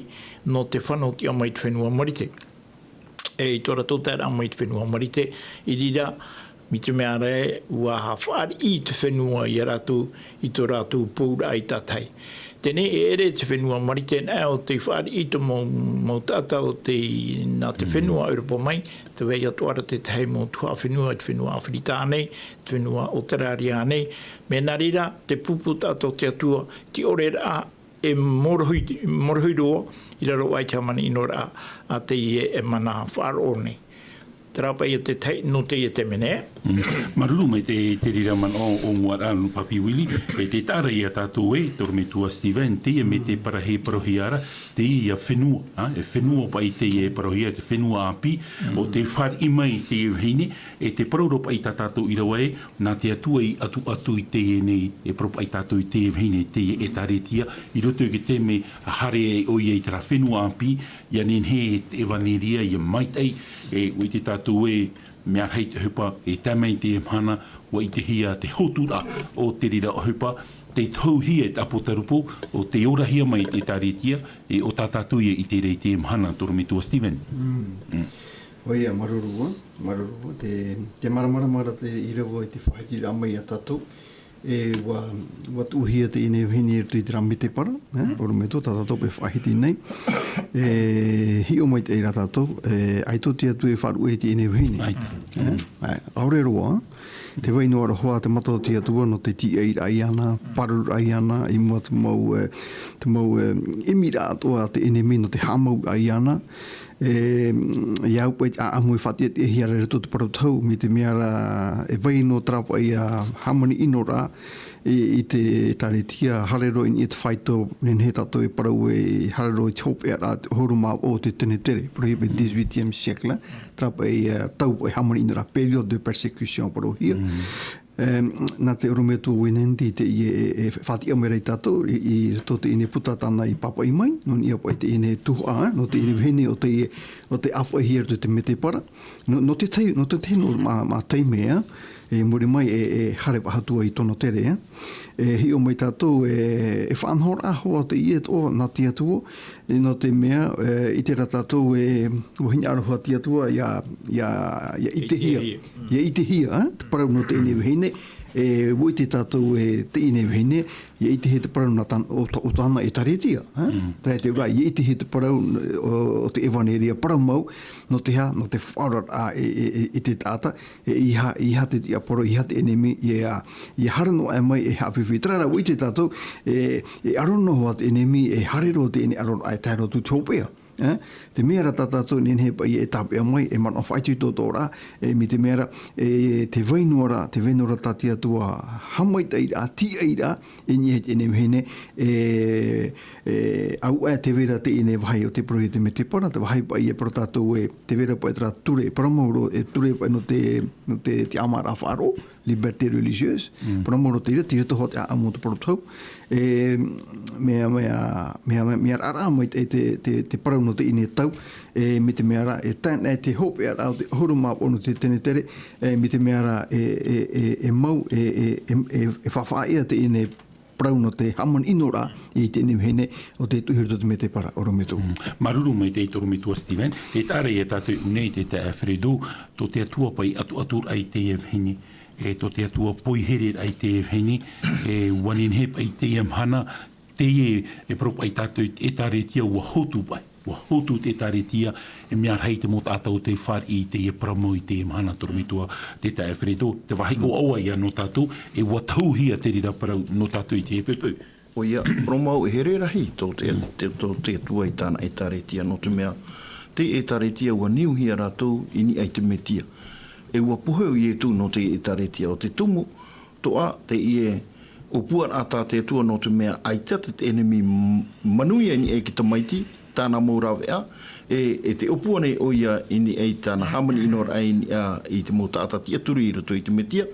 nō te fano tiʻa mai te fenua Marite. E i tō rātou taeraʻa mai te fenua Marite, i reira, mai te mea ra ē, ʻua fāriʻi te fenua ia rātou, i tō rātou pouraʻa i tātahi. Teie nei e ʻere te fenua Marite nā ʻō tei fāriʻi te mau, mau taʻata ʻo tei nā te fenua ʻEuropa mai, tē vai atoʻa ra te tahi mau tuhaʻa fenua, te fenua ʻĀfirika nei, te fenua ʻAuterāria nei, mea nā reira, te pupu taʻata o te Atua, te ʻore ra, e morohi, morohi roa, i raro aʻe i te hāmani ʻino ra, a teie e mana faʻaroʻo nei. Te rāpaʻi ia te tahi nō teie taime nei. Māuruuru mai te, te reira manaʻo o mua rā nō Papi Willie, e te taʻa ra ia tātou e, Torometua Steven, teie mētēpara e parauhia ra, teie ia fenua, ā, e fenua paʻi teie e parauhia, te fenua ʻāpī, ʻo tē fāriʻi mai i teie vahine, e te parau ra paʻi tā tātou i rave, nā te Atua i ʻatuʻatu i teie nei, e parau paʻi tātou i teie vahine, teie ʻĒtārētia, i roto i te taime haere ai ʻoia i terā fenua ʻāpī, ʻia nehenehe te ʻevaneria ʻia maitaʻi, e, ʻua ʻite tātou ē, mea rahi te ʻohipa, e tae mai i teie mahana, ʻua ʻitehia te hōtūraʻa o te reira ʻohipa, tei tohuhia e te ʻāpōtarupo, ʻo tei orahia mai i te ʻĒtārētia, e ʻo tā tātou ia i te reira i teie mahana, Torometua Steven. ʻOia, māuruuru, māuruuru, te, te māramarama ra te, i rave i te faʻahitiraʻa mai ia tātou, e, ʻua, ʻua tuʻuhia teie nei vahine i roto i terā mētēpara, e, ʻorometua tā tātou paʻi e faʻahiti nei. E, hiʻo maitaʻi rā tātou, e, ʻaita te Atua e faʻaruʻe i teie nei vahine. ʻAita. E, ʻaita, ʻaore roa, tē vai noa ra hoʻi te mata o te Atua nō te tīaʻiraʻa iāna, pārururaʻa iāna, i mua te mau, e, te mau, e, ʻimiraʻa atoʻa a te ʻenemi nō te haʻamauiraʻa iāna, e, ʻia au paʻi te ʻāʻamu e faʻatiʻatiʻahia ra i roto i te parau tau, mai te mea ra, e vai noa terā paʻi ia hāmani ʻino ra, i, i te ʻĒtārētia, haere roa i niʻa i te faito, nehenehe tātou e parau ē, haere roa i te hopeʻa ra, te ʻahuru mā vaʻu o te tenetere, parauhia paʻi dix-huitième siècle, terā paʻi, e, tau paʻi hāmani ʻino ra, période de persécution, parauhia. E, nā te ʻorometua Winendi teie e, e faʻatiʻa mai ra ia tātou, i, i roto i teie nei puta tāna i pāpaʻi mai, nō niʻa paʻi teie nei tuhaʻa, e, nō teie nei vahine ʻo tei, ʻo tei ʻāfaʻihia i roto i te mētēpara. Nō, nō te tahi, nō te tahi noa mā, mā taime, e, e muri mai e, e haere faʻahou atu ai i tōna tere, e. E hiʻo mai tātou, e, e faʻanahoraʻa hoʻi teie atoʻa nā te Atua, e, nō te mea, e, ʻite ra tātou ē, ʻua hinaʻaro hoʻi te Atua ʻia, ʻia, ʻia ʻitehia, ʻia ʻitehia, e, te parau nō teie nei vahine, e, ʻua ʻite tātou ē, teie nei vahine, ʻia ʻitehia te parau nā tāna, ʻo tā-, ʻo tāna ʻĒtārētia, e. Terā te reira, ʻia ʻitehia te parau, ʻo, ʻo te ʻevaneria parau mau, nō te aha, nō te faʻaoraraʻa i, i, i, i te taʻata, e, ʻeiaha, ʻeiaha te tiʻaparau, ʻeiaha te ʻenemi, ʻia, ʻia haere noa aʻe mai e haʻafifi. Terā rā, ʻua ʻite tātou, e, e ʻaro noa hoʻi te ʻenemi, e haere roa te ʻenemi ʻaro, e tae roa atu i te hopeʻa. E? Te mea ra tā tātou e nehenehe paʻi e tāpeʻa mai, e manaʻo faʻaitoitoraʻa, e mai te mea ra, e, tē vai noa ra, tē vai noa ra tā te Atua haʻamaitaʻiraʻa, tīaʻiraʻa, i niʻa i teie nei vahine, e, e, ʻaita e tē vai ra teie nei vāhi o te parau i te mētēpara, te vāhi paʻi e parau tātou ē, tē vai ra paʻi terā ture, parau mau roa, e ture paʻi nō te, nō te, te ʻāmāraʻa faʻaroʻo, liberté religieuse, parau mau roa te reira, tei roto hoʻi te ʻāʻamu o te parau tau, e, mea, mea, mea, mea, mea raʻaraʻa mai te, te, te, te parau nō teie nei tau, e, mai te mea ra, e tae noa i te hopeʻa ra o te ʻahuru mā vaʻu nō te tenetere, e, mai te mea ra, e, e, e, e mau, e, e, e, e, e faʻafaʻaea teie nei parau nō te hāmani ʻino ra i teie nei vahine ʻo tē tuʻu i roto i te mētēpara, ʻorometua. Mm. Māuruuru maitaʻi Torometua Steven, e taʻa ra ia tātou i ʻō nei te taeaʻe Fredo, tō te Atua paʻi ʻatuʻaturaʻa i teie vahine, e tō te Atua poihereraʻa i teie vahine, e ʻua nehenehe paʻi i teie mahana, teie e parau paʻi tātou i te ʻĒtārētia ʻua hotu paʻi. ʻUa hotu te ʻĒtārētia, e mea rahi te mau taʻata ʻo tē fāriʻi i teie parau mau i teie mahana Torometua te taeaʻe Fredo, te vāhi ʻoaʻoa ïa nō tātou, e ʻua tohuhia te reira parau nō tātou i teie poʻipoʻi. ʻOia, parau mau e here rahi tō te, te, tō te Atua i tāna ʻĒtārētia, nō te mea, te ʻĒtārētia ʻua niuhia rātou i niʻa i te Metia. E ʻua pohe ʻo Ietu nō te ʻĒtārētia ʻo te tumu, toʻa, teie ʻōpuaraʻa tā te Atua nō te mea ʻaita te, te ʻenemi m-, manuia i niʻa i te tamaiti, tāna mau rāveʻa, e, e tē ʻōpua nei ʻoia i niʻa i tāna hāmani ʻino raʻa i niʻa i te mau taʻata tiʻaturi i roto i te Metia,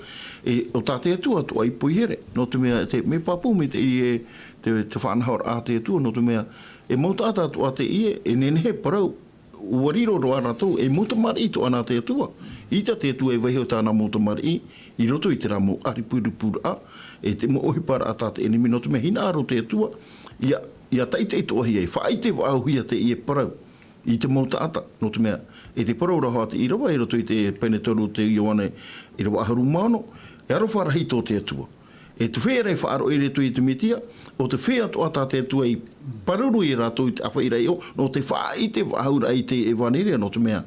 e, ʻo tā te Atua atoʻa i poihere, nō te mea, te, mea pāpū mai teie, te, te faʻanahoraʻa a te Atua, nō te mea, e mau taʻata atoʻa teie, e nehenehe parau, ʻua riro roa rātou, e mau tamariʻi atoʻa nā te Atua. ʻIta te Atua e vaiiho tāna mau tamariʻi, i roto i terā mau ʻaripuripuraʻa, e te mau ʻohiparaʻa tā te ʻenemi, nō te mea hinaʻaro te Atua, ʻia, ʻia taʻitaʻi atoʻahia, e faʻaʻite faʻahouhia teie parau, i te mau taʻata, nō te mea, e te parau ra hoʻi te ʻīrava, i roto i te pene toru o te Ioane, ʻīrava ʻahuru mā ono, e aroha rahi tō te Atua. E te feiā ra e faʻaroʻo i roto i te Metia, ʻo te feiā atoʻa tā te Atua i paruru ia rātou i te ʻāfaʻiraʻa i ʻō, nō te faʻaʻite faʻahouraʻa i te ʻevaneria, nō te mea,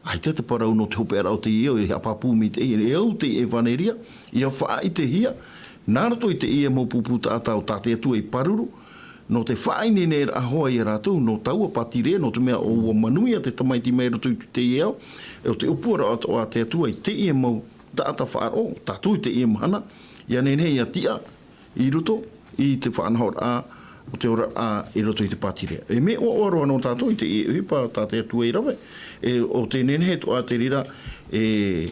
ʻaita te parau nō te hopeʻaraʻa o teie ʻoe, e haʻapāpū mai teie, e au te ʻevaneria, ʻia faʻaʻitehia, nā roto i teie mau pupu taʻata ʻo tā te Atua i paruru, Nō te faʻaineineraʻa hoʻi ia rātou, nō taua pātireia, nō te mea ʻua manuia te tamaiti mai roto i te ao, e ʻo te ʻōpuaraʻa atoʻa a te Atua i teie mau taʻata faʻaroʻo, tātou i teie mahana, ʻia nehenehe ʻia tiʻa i roto i te faʻanahoraʻa o te oraraʻa i roto i te pātireia. E mea ʻoaʻoa roa nō tātou i teie ʻohipa tā te Atua i rave, e ʻo te nehenehe atoʻa te reira, e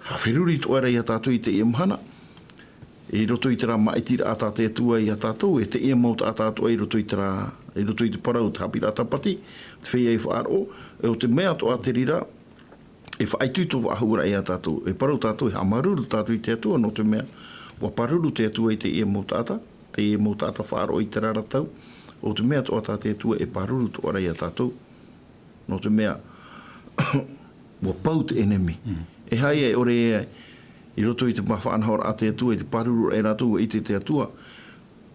haʻaferuri atoʻa ra ia tātou i teie mahana, i roto i terā māʻitiraʻa tā te Atua ia tātou, e teie mau taʻata atoʻa i roto i terā, i roto i te parau, te haʻapiʻiraʻa tāpati, te feiā i faʻaroʻo, e ʻo te mea atoʻa te reira, e faʻaitoito faʻahou ra ia tātou, e parau tātou, e haʻamāuruuru tātou i te Atua, nō te mea, ʻua pāruru te Atua i teie mau taʻata, teie mau taʻata faʻaroʻo i terā ra tau, ʻo te mea atoʻa tā te Atua e pāruru atoʻa ra ia tātou, nō te mea, ʻua pau te ʻenemi. Mm. E haere e ʻore e, i roto i te mau faʻanahoraʻa a te Atua, i te pāruru ra e rātou, ʻua ʻite te Atua.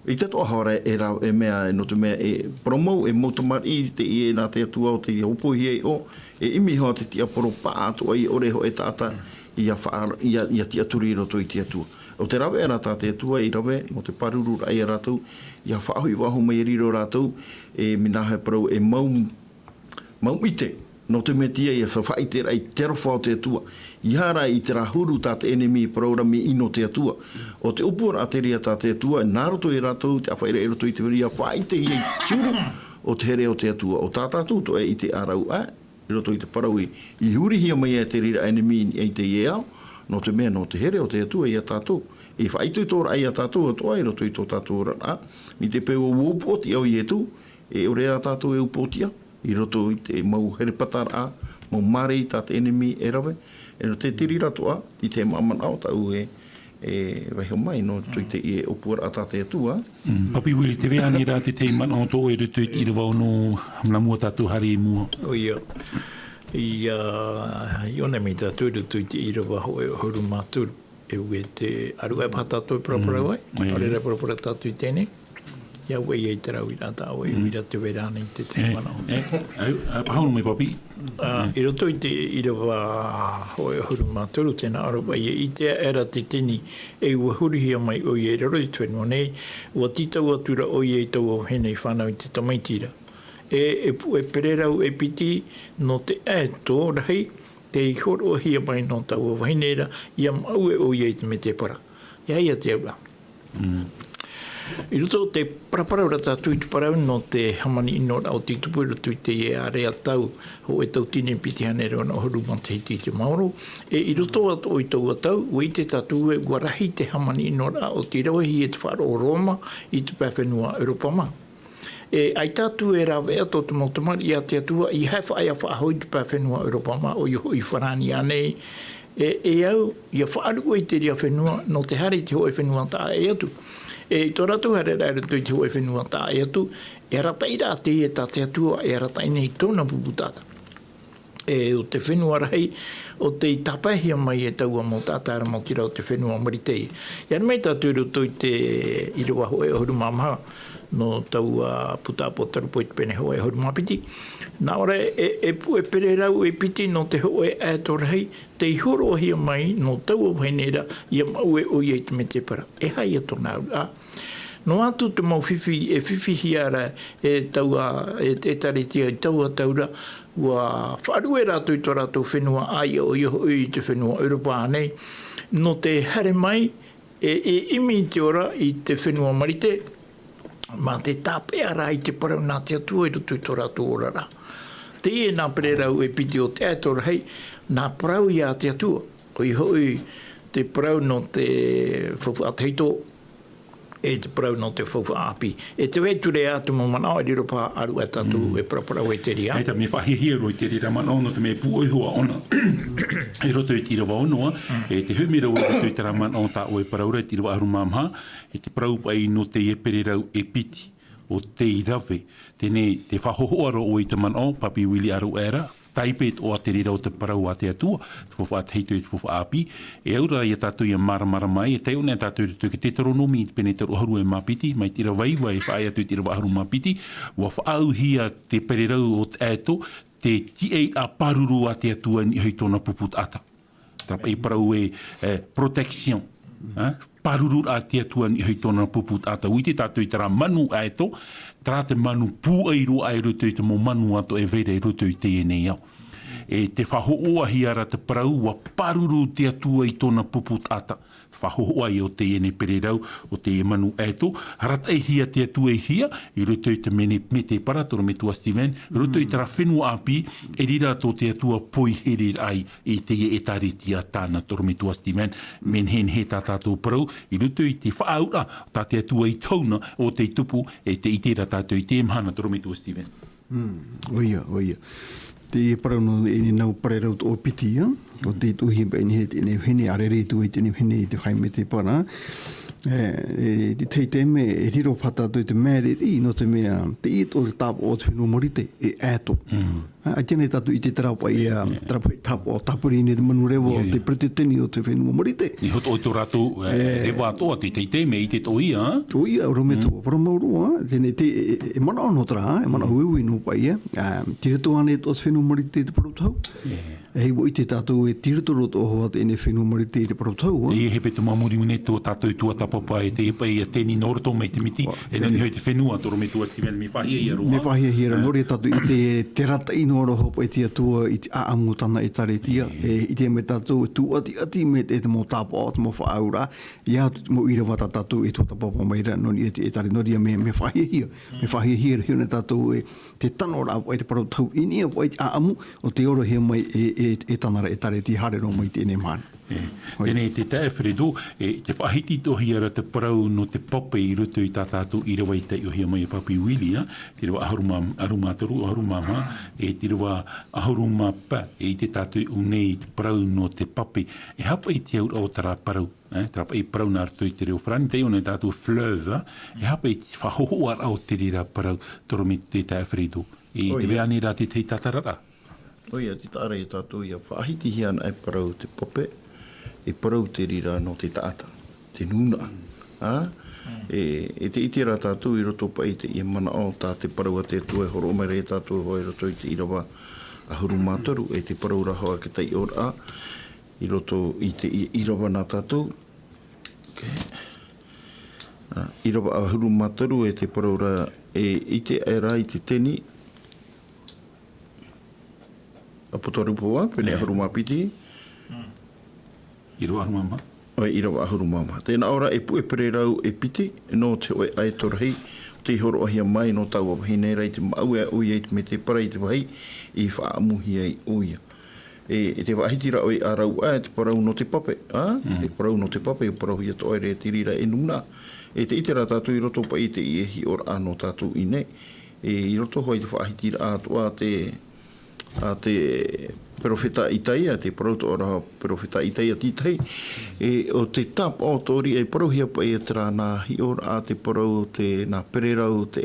ʻIte atoʻa hoʻi ra e rā, e mea, nō te mea e parau mau, e mau tamariʻi teie nā te Atua ʻo tei hōpoihia iho, e ʻimi hoʻi te tiaporo paʻatoʻa i ʻore hoʻi taʻata, ʻia faʻa-, ʻia, ʻia tiʻaturi i roto i te Atua. ʻO te rave ra tā te Atua i rave, nō te pāruru ra ia rātou, ʻia faʻahoʻi faʻahou mai i riro rātou, e mea nā he parau e mau, mau ʻite, nō te mea ʻia faʻaʻite ra i te aroha o te Atua. ʻEiaha rā i terā huru tā te ʻenemi e parau ra mea ʻino te Atua. ʻO te ʻōpuaraʻa te reira tā te Atua, nā roto ia rātou, te ʻāfaʻiraʻa i roto i te here, ʻia faʻaʻitehia i te huru o te here o te Atua. ʻO tā tātou atoʻa e ʻite ā rāua, i roto i te parau i, i hurihia mai ai te reira ʻenemi i teie ao, nō te mea nō te here o te Atua ia tātou. E faʻaitoitoraʻa ia tātou atoʻa, i roto i tō tātou oraraʻa. Mai te peu ʻua upoʻotiʻa ʻo Ietu, e ʻore ā tātou e upoʻotiʻa, i roto i te mau herepataraʻa, mau māreiraʻa tā te ʻenemi e rave, e nō te, te reira atoʻa, i te mau manaʻo tāʻu e, e vaiiho mai, nō roto i teie ʻōpuaraʻa tā te Atua. Mm. Papi Willie, tē vai ānei ra te tahi manaʻo tō ʻoe i roto i te ʻīrava ono, nā mua tātou haere i mua. ʻOia. ʻIa, ʻia ʻōna mai tātou i roto i te ʻīrava hōʻē ʻahuru mā toru. E ui te aruʻe paha tātou e paraparau ai, Mm. ʻaore rā e paraparau tātou i teie nei. ʻIa ʻoe ia i te rau i rā tā ʻoe, Mm. ui rā te vai ra ānei te tahi manaʻo. E, e, e, pāhono mai Papi. Ā, Mm. i roto i te ʻīrava hōʻē ʻahuru mā toru, tē nā ʻō ra, ʻua ʻite aʻera te tini, e ʻua hurihia mai ʻoia i raro i te fenua nei, ʻua tītau atu ra ʻoia i taua vahine i fānau i te tamaiti ra. E, e puʻe pererau e piti nō te ʻaeto rahi, tei hōroʻahia mai nō taua vahine ra, ʻia maʻue ʻoia i te mētēpara. ʻEiaha te auraʻa. Mm. I roto i te paraparau ra tātou i te parau nō te hāmani ʻino ra ʻo tei tupu i roto i teie ārea tau, hōʻē tauatini piti hānere ono ʻahuru matahiti i te maoro. E i roto atoʻa i taua tau, ʻua ʻite tātou ē ʻua rahi te hāmani ʻino ra ʻo tei ravehia e te faʻaroʻo Roma i te pae fenua ʻEuropa mā. E ʻaita atu e rāveʻa tō te mau tamariʻi a te Atua i haere faʻaea faʻahou i te pae fenua ʻEuropa mā, ʻoia hoʻi i Farāni ānei. E, e au, ʻia faʻaruʻe i te reira fenua, nō te haere i te hōʻē fenua taʻa ʻē atu. E i tō rātou haereraʻa i roto i te hōʻē fenua taʻa ʻē atu, e arataʻi ra teie tā te Atua, e arataʻi nei tōna pupu taʻata. E ʻo te fenua rahi, ʻo tei tāpaehia mai e taua mau taʻata ra, maoti rā ʻo te fenua Marite. ʻIa haere mai tātou i roto i te ʻīrava hōʻē ʻahuru mā maha, nō taua puta ʻĀpōtarupo i te pene hōʻē ʻahuru mā piti. Nā ʻō ra, e, e puʻe pererau e piti nō te hōʻē ʻaeto rahi, tei hōroʻahia mai nō taua vahine ra, ʻia maʻue ʻoia i te mētēpara. E aha ia tōna auraʻa? Noa atu te mau fifi, e fifihia ra e taua, e, e ʻĒtārētia i taua tau ra, ʻua faʻaruʻe rātou i tō rātou fenua, ʻāiʻa ʻoia hoʻi i te fenua ʻEuropa ānei, nō te haere mai, e, e ʻimi i te ora i te fenua Marite, mā te tāpeʻa ra i te parau nā te Atua i roto i tō rātou oraraʻa. Teie nā pererau e piti o te ʻaeto rahi, nā parau ia te Atua, ʻoia hoʻi te parau nō te faufaʻa tahito, e te parau nō te faufaʻa ʻāpī. E tē vai atu ra ā te mau manaʻo, e riro paha ā rāua tātou Mm. e paraparau ai i te reira. ʻAita, mea faʻahiahia roa i te reira manaʻo, nō te mea e pūʻohu ʻōna. I roto i te ʻīrava ono, Mm. e tē hoʻi mai ra vau i roto i terā manaʻo tā ʻoe e parau ra i te ʻīrava ʻahuru mā maha, e te parau paʻi nō teie pererau e piti, ʻo tei rave. Teie nei, tē faʻahōhoʻa ra ʻoe i te manaʻo, Papi Willie, ā rāua ra, tāipe atoʻa te reira o te parau a te Atua, te faufaʻa tahito e te faufaʻa ʻāpī. E au ra ia tātou ʻia māramarama ai, e taiʻo nei tātou i roto i te Teuteronome i te pene toru ʻahuru e mā piti, mai te ʻīrava iva e faʻaea atu i te ʻīrava ʻahuru mā piti, ʻua faʻaauhia te pererau o te ʻaeto, te tiʻaraʻa pāruru a te Atua i niʻa i tōna pupu taʻata. Terā paʻi parau e, e, protection. Pāruru rā te Atua i niʻa i tōna pupu taʻata. ʻUa ʻite tātou i terā manu ʻaeto, terā te manu pūai roa i roto i te mau manu atoʻa e vai ra i roto i teie nei ao. E tē faʻahoʻohia ra te parau, ʻua pāruru te Atua i tōna pupu taʻata. Faʻahoʻohia o teie nei pererau, o teie manu ʻaeto, arataʻihia te Atua e hia, i roto i te mene-, mētēpara, Torometua Steven, i roto i terā fenua ʻāpī, e riro tō te Atua poihere ai i teie ʻētāretia tāna, Torometua Steven, mea nehenehe tā tātou parau, i roto i te faʻaauraʻa tā te Atua i tauna o te tupu, e tē ʻite ra tātou i teie mahana, Torometua Steven. Mm, ʻoia, ʻoia. Te parau nō ʻēnei nau pererau toʻopiti, ā, ʻo tē tuʻuhia paʻi nei e teie nei vahine, ʻa rere atu ai teie nei vahine i te faʻaʻite mētēpara. E, e, i te tahi taime, e riro paʻi tātou i te māriri, nō te mea, teie tō te tāpaʻo o te fenua Marite, e ʻaeto. Mm. Ā, ʻaita nei tātou i ʻite terā paʻi, ā, terā paʻi tāpaʻo, tāpiri nei te manu reva, ʻoia, te peretiteni o te fenua Marite. I hoʻi tō rātou, e, reva atoʻa te teitei, mea ʻite atoʻa ia, ā? ʻOia, ʻo rā mea tō, parau mau roa, teie nei te, e, e, e manaʻo nō terā, e manaʻo uiui nō paʻi, ā, tei roto ānei tō te fenua Marite te parau tau? E. E, ʻua ʻite tātou e tei roto roa atoʻa teie nei fenua Marite te parau tau, ā? E, he pē te māmuri nei tō tātou tuatāpapa e te paʻi a Teni nō roto mai te miti, e nō niʻa i te fenua, Torometua Steven, mea faʻahiahia roa. Mea faʻahiahia roa, nō reira tātou i ʻite, e, te arataʻi noa roa hoʻi paʻi te Atua i te ʻāʻamu o tāna ʻētāretia, e, ʻite mai tātou, e tūʻatiʻati mai te, te mau tāpaʻo, te mau faʻaauraʻa, ʻia atu te mau ʻīrava tā tātou e tuatāpapa mai ra, nō niʻa i te ʻētāretia, nō reira mea, mea faʻahiahia, mea faʻahiahia roa nei tātou e, te tano ra paʻi te parau tau i niʻa paʻi te ʻāʻamu, ʻo tē orohia mai e, e, e tāna ra ʻētāretia haere roa mai i teie nei mahana. E, ʻoia. Teie nei te taeaʻe Fredo, e, tē faʻahiti atoʻahia ra te parau nō te pape i roto i tā tātou ʻīrava i taiʻohia mai e Papi Willie, ā, te ʻīrava ʻahuru mā, ʻahuru mā toru, ʻahuru mā maha, e te ʻīrava ʻahuru mā pae, e ʻite tātou i ʻō nei i te parau nō te pape, e aha paʻi te auraʻa o terā parau, e, terā paʻi parau nā roto i te reo farāni, taiʻo nei tātou fleuve, ā, e aha paʻi te faʻahohoʻaraʻa o te reira parau, Torometua, te taeaʻe Fredo, i te vai ānei ra te tahi tātararaʻa. ʻOia, tē taʻa ra ia tātou ʻia faʻahitihia anaʻe parau te pape, e parau te reira nō te taʻata, te nūnaʻa. Ā? E, e tē ʻite ra tātou i roto paʻi i teie manaʻo tā te parau a te Atua e hōroʻa mai ra ia tātou hoʻi i roto i te ʻīrava ʻahuru mā toru, e te parau ra hoʻi a te taiʻoraʻa, i roto i teie ʻīrava nā tātou. Ok. Ā, ʻīrava ʻahuru mā toru e te parau ra, e ʻite aʻera i te Teni, ʻApotarupo ā, pene ʻahuru mā piti. ʻĪrava ʻahuru mā maha. ʻOia, ʻīrava ʻahuru mā maha. Tē nā ʻō ra, e puʻe pererau e piti, nō te hōʻē ʻaeto rahi, tei hōroʻahia mai nō taua vahine ra i te māʻue ʻoia i te mētēpara i te vāhi i faʻaʻamuhia ai ʻoia. E, e tē faʻahiti ra ʻoe ʻa rāua, e te parau nō te pape, ā? Mm. E parau nō te pape, e parauhia atoʻa ra te reira e nūnaʻa. E tē ʻite ra tātou i roto paʻi i teie hiʻoraʻa nō tātou i ʻō nei. E, i roto hoʻi i te faʻahitiraʻa atoʻa a te, a te perofeta Itaia, te parau atoʻa ra perofeta Itaia tītahi. E, ʻo te tāpaʻo atoʻa ra, e parauhia paʻi e terā nā hiʻoraʻa, te parau, te nā pererau, te,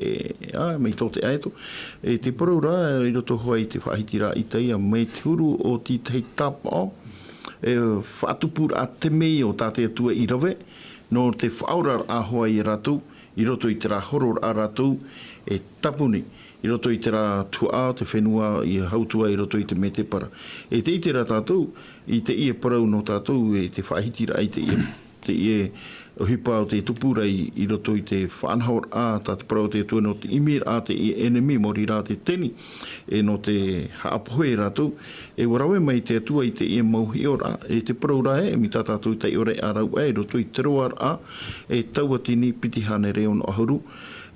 ā, mai tō te ʻaeto. E te parau ra, i roto hoʻi i te faʻahitiraʻa Itaia, mai te huru o te tahi tāpaʻo, e faʻatupuraʻa temeio tā te Atua i rave, nō te faʻaoraraʻa hoʻi ia rātou, i roto i terā hororaʻa rātou e tāpuni, i roto i terā tuhaʻa o te fenua i hau atu ai i roto i te mētēpara. E tē ʻite ra tātou, i teie parau nō tātou, e te faʻahitiraʻa i teie, teie ʻohipa o te tupu ra i, i roto i te faʻanahoraʻa, tā te parau o te Atua nō te ʻimiraʻa a teie ʻenemi, maori rā te Teni, e nō te haʻapohe ia rātou, e ʻua rave mai te Atua i teie mau hiʻoraʻa, e te parau ra ē, mai tā tātou taiʻo ra ʻa rāua, e roto i te roaraʻa, e tauatini piti hānere ono ʻahuru,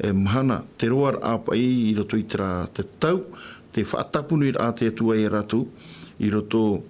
e mahana, te roaraʻa paʻi i roto i terā te tau, te faʻatāpuniraʻa a te Atua ia rātou, i roto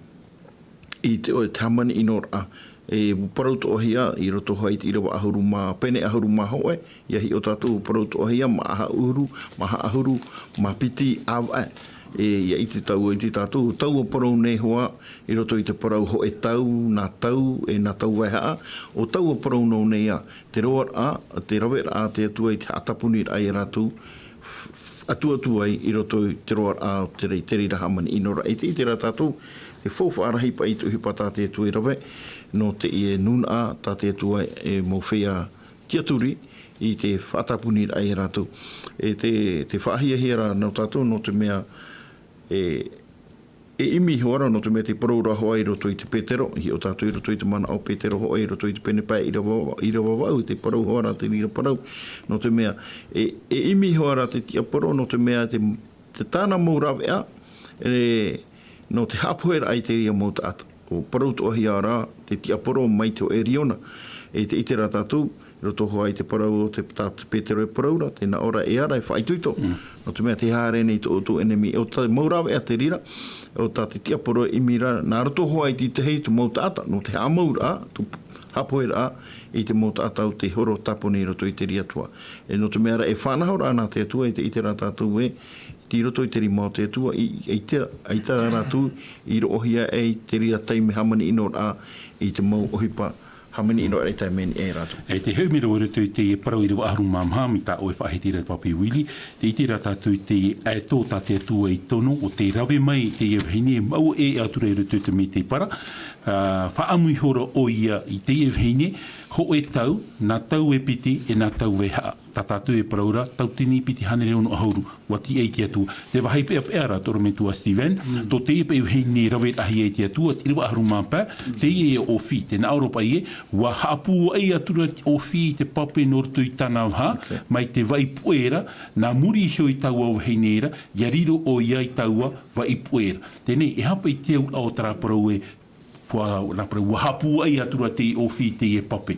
i te, ʻo te hāmani ʻino ra, e parau atoʻahia, i roto hoʻi i te ʻīrava ʻahuru mā, pene ʻahuru mā hōʻē, ʻia hiʻo tātou, parau atoʻahia, maha ʻahuru, maha ʻahuru mā piti ʻāvaʻe. E, ʻia ʻite tāua, ʻite tātou, taua parau nei hoʻi, i roto i te parau hōʻē tau, nā tau, e nā tau vaehaʻa, ʻo taua parau nō nei ā, te roaraʻa, te raveraʻa a te Atua i te haʻatāpuniraʻa ia rātou, f-, f-, atu atu ai i roto i te roaraʻa o te rei-, te reira hāmani ʻino ra. E tē ʻite ra tātou, te faufaʻa rahi paʻi i te ʻohipa tā te Atua i rave, nō teie nūnaʻa tā te Atua e mau feiā tiʻaturi i te faʻatāpuniraʻa ia rātou. E te, te faʻahiahia ra nō tātou, nō te mea, e, e ʻimi iho ra, nō te mea te parau ra hoʻi i roto i te Petero, i o tātou i roto i te manaʻo Petero hoʻi i roto i te pene pae ʻīrava, ʻīrava vaʻu, te parau hoʻi ra te reira parau, nō te mea, e, e ʻimi iho ra te tiaporo, nō te mea te, te tāna mau rāveʻa, e, nō te haʻapohe ra i te reira mau taʻata. ʻO parau toʻohia ra te tiaporo mai te hōʻē riona. E te ʻite ra tātou, i roto hoʻi i te parau o te, tā te Petero e parau ra, tē nā ʻō ra e ara, e faʻaitoito. Mm. Nō te mea te haere nei tō ʻoutou ʻenemi, ʻo te mau rāveʻa te reira, ʻo tā te tiaporo e ʻimi ra, nā roto hoʻi i te tahi te mau taʻata, nō te haʻamauraʻa, te haʻapohe ra, i te mau taʻata ʻo tē horo tāpuni i roto i te reira Atua. E nō te mea ra e faʻanaho ra nā te Atua i te, i te ʻite ra tātou ē, i roto i te rima o te Atua, i, i te, i te rātou, i roʻohia ai te reira taime hāmani ʻino ra, i te mau ʻohipa, hāmani ʻino ra i taime nei e rātou. E te hoʻi mea rave i roto i te parau ʻīrava ʻahuru mā maha, mai tā ʻoe faʻahiti ra Papi Willie, tē ʻite ra tātou i te ʻaito tā te Atua i tono, ʻo tē rave mai i teie vahine, mau ʻē atu ra i roto i te mētēpara, ā, faʻaʻamu ihora ʻoia i teie vahine, hōʻē tau, nā tau e piti, e nā tau vaihaʻa. Tā tātou e parau ra, tau tini piti hānere ono ʻahuru, ʻua tiʻa i te Atua. Te vāhi peʻapeʻa ra, tō ʻorometua Steven, mm, tō teie paʻi vahine rave rahi ai te Atua, te ʻīrava ʻahuru mā pae, teie ʻōfī, tē nā ʻō ra paʻi ē, ʻua haʻapūai atu ra te ʻōfī i te pape nō roto i tāna vaha, ok, mai te vaʻi puʻe ra, nā muri iho i taua vahine ra, ʻia riro ʻoia i taua vaʻi puʻe ra. Teie, e aha paʻi te auraʻa o terā parau ē, ʻUa, nā parau, ʻua haʻapūai atu ra te ʻōfī i teie pape.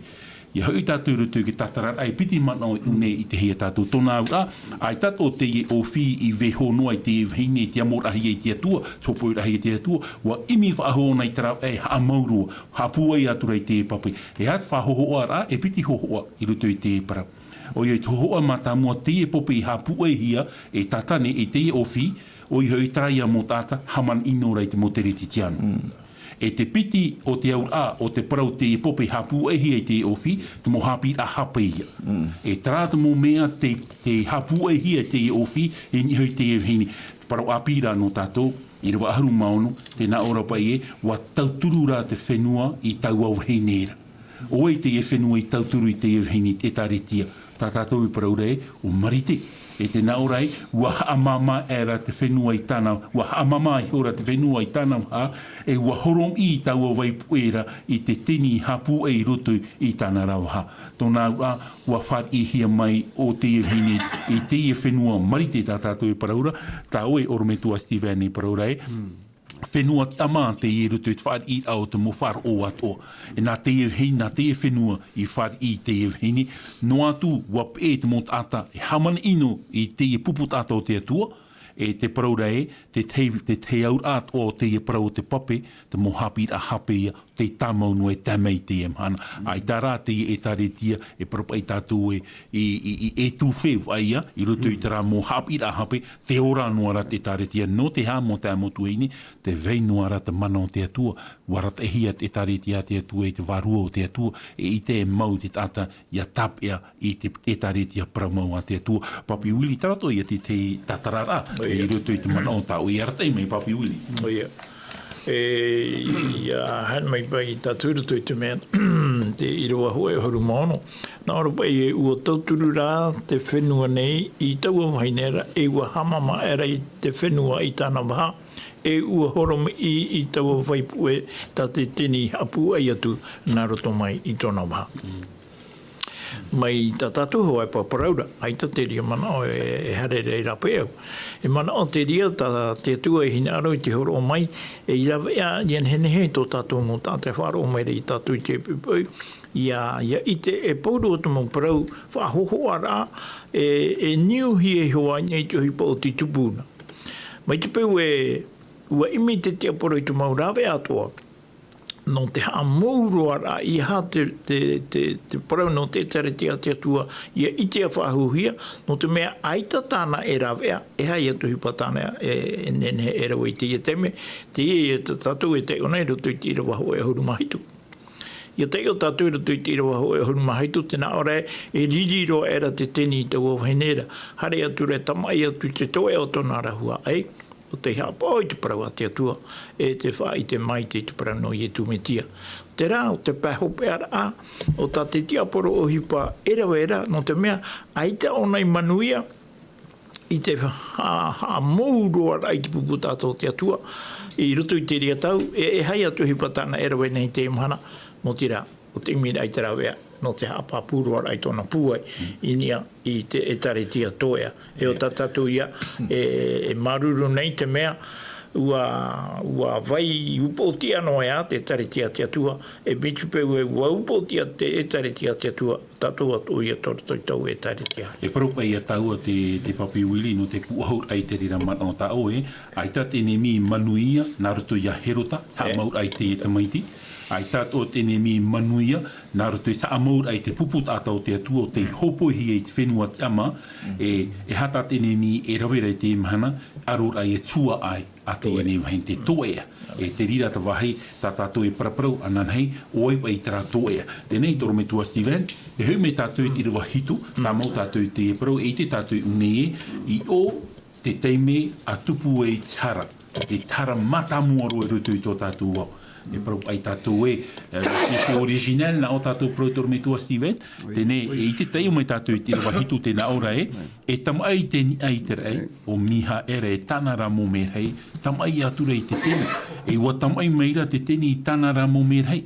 ʻIa hoʻi tātou i roto i te tātararaʻa e piti manaʻo i ʻō nei i te hia tātou. Tō nā auraʻa, ʻaita tō teie ʻōfī i vaiiho noa i teie vahine i te amo rahi ai te Atua, te hōpoi rahi ai te Atua, ʻua ʻimi faʻahou ʻōna i te rāveʻa e haʻamau roa, haʻapūai atu ra i teie pape. E aha te faʻahōhoʻaraʻa, e piti hōhoʻa i roto i teie parau. ʻOia i te hōhoʻa mātāmua, teie pape i haʻapūaihia e Tātane, e teie ʻōfī, ʻoia hoʻi terā ia mau taʻata, hāmani ʻino ra i te mau Teretitiano. Mm. E te piti o te auraʻa, o te parau teie pape haʻapūaihia i te ʻōfī, te mau haʻapiʻiraʻa hape ia. Mm. E terā te mau mea te, te haʻapūaihia i te ʻōfī, i niʻa iho i teie vahine. Parau ʻāpī ra nō tātou, ʻīrava ʻahuru mā ono, tē nā ʻō ra paʻi ē, ʻua tauturu ra te fenua i taua vahine ra. ʻO vai teie fenua i tauturu i teie vahine i te ʻĒtārētia? Tā tātou e parau ra ē, ʻo Marite. E tē nā ʻō ra ē, ʻua haʻamāmā aʻera te fenua i tāna, ʻua haʻamāmā ihora te fenua i tāna vaha, e ʻua horomiʻi i taua vaʻi puʻe ra i te tini haʻapūai i roto i tāna ra vaha. Tō nā auraʻa, ʻua fāriʻihia mai ʻo teie vahine i teie fenua Marite tā tātou e parau ra, tā ʻoe ʻorometua Steven e parau ra ē, fenua tiʻamā teie i roto i te fāriʻiraʻa o te mau faʻaroʻo atoʻa. E nā teie vahine, nā teie fenua i fāriʻi i teie vahine, noa atu, ʻua peʻe te mau taʻata e hāmani ʻino i teie pupu taʻata o te Atua, e te parau ra ē, te tahi, te tahi auraʻa atoʻa o teie parau o te pape, te mau haʻapiʻiraʻa hape ia, tē tāmau noa e tae mai i teie mahana. ʻAita rā teie ʻĒtārētia, e parau paʻi tātou ē, i, i, i ʻetūfē vaʻaia, i roto i terā mau haʻapiʻiraʻa hape, tē ora noa ra te ʻĒtārētia, nō te aha mau taeaʻe mau tuahine, tē vai noa ra te mana o te Atua, ʻua arataʻihia te ʻĒtārētia a te Atua i te Vārua o te Atua, e ʻite e mau te taʻata ʻia tāpeʻa i te ʻĒtārētia parau mau a te Atua. Papi Willie, terā atoʻa ia te, te tātararaʻa, ʻoia, i roto i te manaʻo tā ʻoe i arataʻi mai, Papi Willie. ʻOia. E, ʻia haere mai paʻi tātou i roto i te mea, te ʻīrava hōʻē ʻahuru mā ono. Nā ʻō ra paʻi ē, ʻua tauturu ra te fenua nei i taua vahine ra, e ʻua haʻamāmā aʻera i te fenua i tāna vaha, e ʻua horomiʻi i taua vaʻi puʻe tā te tini haʻapūai atu nā roto mai i tōna vaha. Mm. Mai tā tātou hoʻi e parau ra, ʻaita te reira manaʻo e, e haere ra i rāpae au. E manaʻo te reira tā te Atua e hinaʻaro i te hōroʻa mai, e i rāveʻa, ʻia nehenehe tō tātou mau taʻata e faʻaroʻo mai ra ia tātou i te poʻipoʻi, ʻia, ʻia ʻite e pauroa te mau parau faʻahōhoʻaraʻa, e, e niuhia iho ā nei te ʻohipa o te tupuna. Mai te peu ē, ʻua ʻimi te tiaporo i te mau rāveʻa atoʻa, nō te haʻamau roa ra, ʻeiaha te, te, te, te parau nō te ʻĒtārētia a te Atua, ʻia ʻitea faʻahouhia, nō te mea ʻaita tāna e rāveʻa, e aha ia te ʻohipa tāna e, e nehenehe e rave i teie taime, teie ia tā tātou e taiʻo nei i roto i te ʻīrava hōʻē ʻahuru mā hitu. ʻIa taiʻo tātou i roto i te ʻīrava hōʻē ʻahuru mā hitu, tē nā ʻō ra ē, e riri roa aʻera te tini i taua vahine ra, haere atu ra, tamaʻi atu i te toeʻa o tōna rahua ʻai, ʻo tei haʻapaʻo i te parau a te Atua, e te faʻaʻite maitaʻi i te parau nō Iesu Mesia. Terā, ʻo te pae hopeʻaraʻa, ʻo tā te tiaporo ʻohipa e rave ra, nō te mea, ʻaita ʻōna i manuia, i te ha-, haʻamou roa raʻa i te pupu taʻata o te Atua, i roto i te reira tau, e, e aha atu e ʻohipa tāna e rave nei i teie mahana, nō te reira, ʻo te ʻimiraʻa i te rāveʻa, nō te haʻapāpū roa raʻa i tōna pūai, i niʻa i te ʻĒtārētia toeʻa. E ʻo tā tātou ia, e, e māuruuru nei te mea, ʻua, ʻua vai upoʻotiʻa noa ā te ʻĒtārētia a te Atua, e mea tupou e ʻua upoʻotiʻa te ʻĒtārētia a te Atua, tātou atoʻa ia tō roto i taua ʻĒtārētia. E parau paʻi ia tāua te, te Papi Willie nō te pūʻohu raʻa i te reira manaʻo tā ʻoe, ʻaita te ʻenemi i manuia, nā roto ia Herota, haʻamau raʻa i te tamaiti, ʻaita atoʻa te ʻenemi i manuia, nā roto i te haʻamau raʻa i te pupu taʻata o te Atua, ʻo tei hōpoihia i te fenua tiʻamā, e, e aha tā te ʻenemi e rave ra i teie mahana, ʻaroraʻa e tuaʻa ai, atu i teie nei vāhi te toeʻa. E te reira te vāhi, tā tātou e paraparau ananahi, ʻo vai paʻi terā toeʻa. Teie nei, tō ʻorometua Steven, e hoʻi mai tātou i te ʻīrava hitu, tāmau tātou i te parau, e ʻite tātou i ʻō nei ē, i ʻō te taime ʻa tupu ai te hara, te hara mātāmua roa i roto i tō tātou ao. E parau paʻi tātou ē, e, e te original, nā ʻō tātou parau tō ʻorometua Steven, teie nei, e ʻite taiʻo mai tātou i te ʻīrava hitu tē nā ʻō ra ē, e tamaʻi te niʻa i te raʻi, ʻo Mihaera e tāna ra mau merahi, tamaʻi atu ra i te teni, e ʻua tamaʻi mai ra te teni i tāna ra mau merahi.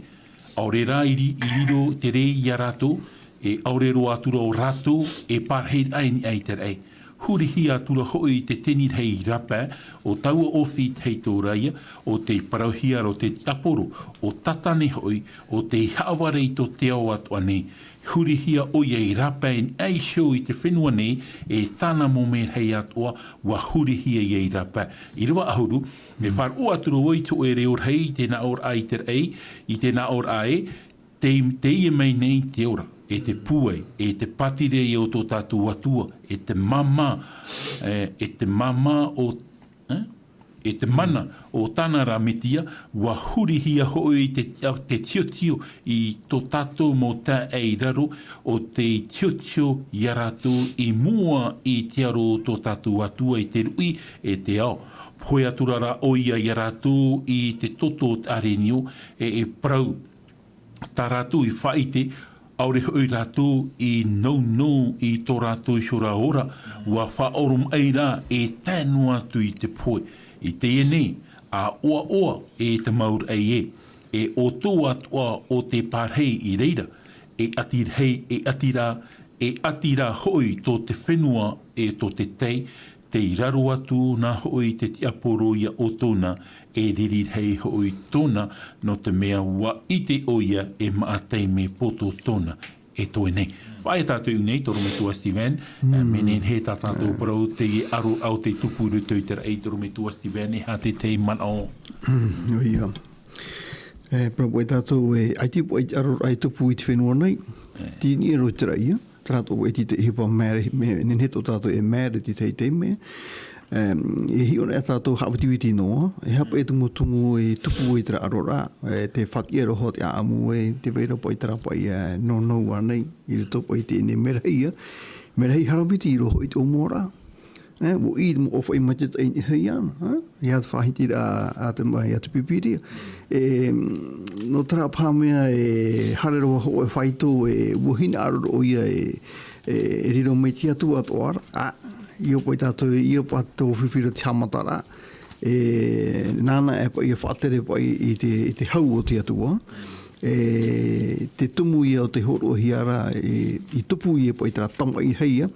ʻAore rā i ri-, i riro te rē ia rātou, e ʻaore roa atu ra ʻo rātou, e pārahi raʻa i niʻa i te raʻi. Hurihia atu ra hoʻi te teni rahi i rāpae, ʻo taua ʻōfī i te hei tōraia, ʻo tei parauhia ra ʻo te tiaporo, ʻo Tātane hoʻi, ʻo tei haʻavare i tō te ao atoʻa nei. Hurihia ʻoia i rāpae i niʻa iho i te fenua nei, e tāna mau merahi atoʻa, ʻua hurihia ia i rāpae. ʻĪrava ʻahuru, e faʻaroʻo atu ra vau i tō ʻoe reo rahi, i te nā ʻō raʻa i te raʻi, i te nā ʻō raʻa ē, te, teie mai nei te ora, e te pūai, e te pātireia o tō tātou Atua, e te māmā, e, e te māmā o, e? E te mana o tāna ra Metia, ʻua hurihia hoʻi te, te tiotio i tō tātou mau taeaʻe i raro, ʻo tei tiotio ia rātou i mua i te aro o tō tātou Atua i te ruʻi e te ao. Pohe atu ra rā ʻoia ia rātou i te toto o te ʻarenio, e, e parau tā rātou i faʻaʻite, ʻaore hoʻi rātou i nounou i tō rātou iho ra ora, ʻua faʻaoromaʻi ra e tae noa atu i te pohe. I teie nei, ʻa ʻoaʻoa e te mau raʻi ē, e ʻoutou atoʻa ʻo tē pārahi i reira, e ʻati rahi, e ʻati rā, e ʻati rā hoʻi tō te fenua e tō te tai, tei raro atu na hoʻi te tiaporo ia ʻoutou na, e riri rahi hoʻi tōna, nō te mea ʻua ʻite ʻoia e maʻa taime poto tōna, e toe nei. Faʻaea tātou i ʻō nei, tō ʻorometua Steven, e, mea nehenehe tā tātou parau teie aro raʻa tei tupu i roto i te raʻi, tō ʻorometua Steven, e aha te, te manaʻo? Mm, ʻoia. E, parau paʻi tātou e, ʻaita paʻi te aro raʻa e tupu i te fenua nei. E. Tei niʻa roa i te raʻi, ia. Terā atoʻa e ʻite te ʻohipa mea, mea, nehenehe tō tātou e mea, te tahi taime. Em, e hiʻo ana tātou haʻavitiviti noa, e aha paʻi te mau tumu e tupu i terā aro raʻa, e, tē faʻatiʻa ra hoʻi te ʻāʻamu ē, tē vai ra paʻi terā paʻi, e, nounou ānei, i roto paʻi i teie nei merahi ia, merahi haraviti roa hoʻi te ʻōmuaraʻa. E, ʻua ʻī te mau ʻōfaʻi maitaʻi i niʻa iho iāna, e? I te faʻahitiraʻa a te, a te Pīpīria. E, nō terā paha mea e haere roa hoʻi e faito, e, ʻua hinaʻaro roa ʻoia e, e, e riro mai te Atua atoʻa ra. ʻĀ, ʻia paʻi tātou, ʻia paʻi tō fifi ra te haʻamataraʻa. E, nāna e paʻi, e faʻatere paʻi i te, i te hau o te Atua. E, te tumu ia o te hōroʻahia ra, e, i tupu ia paʻi terā tamaʻi rahi ia,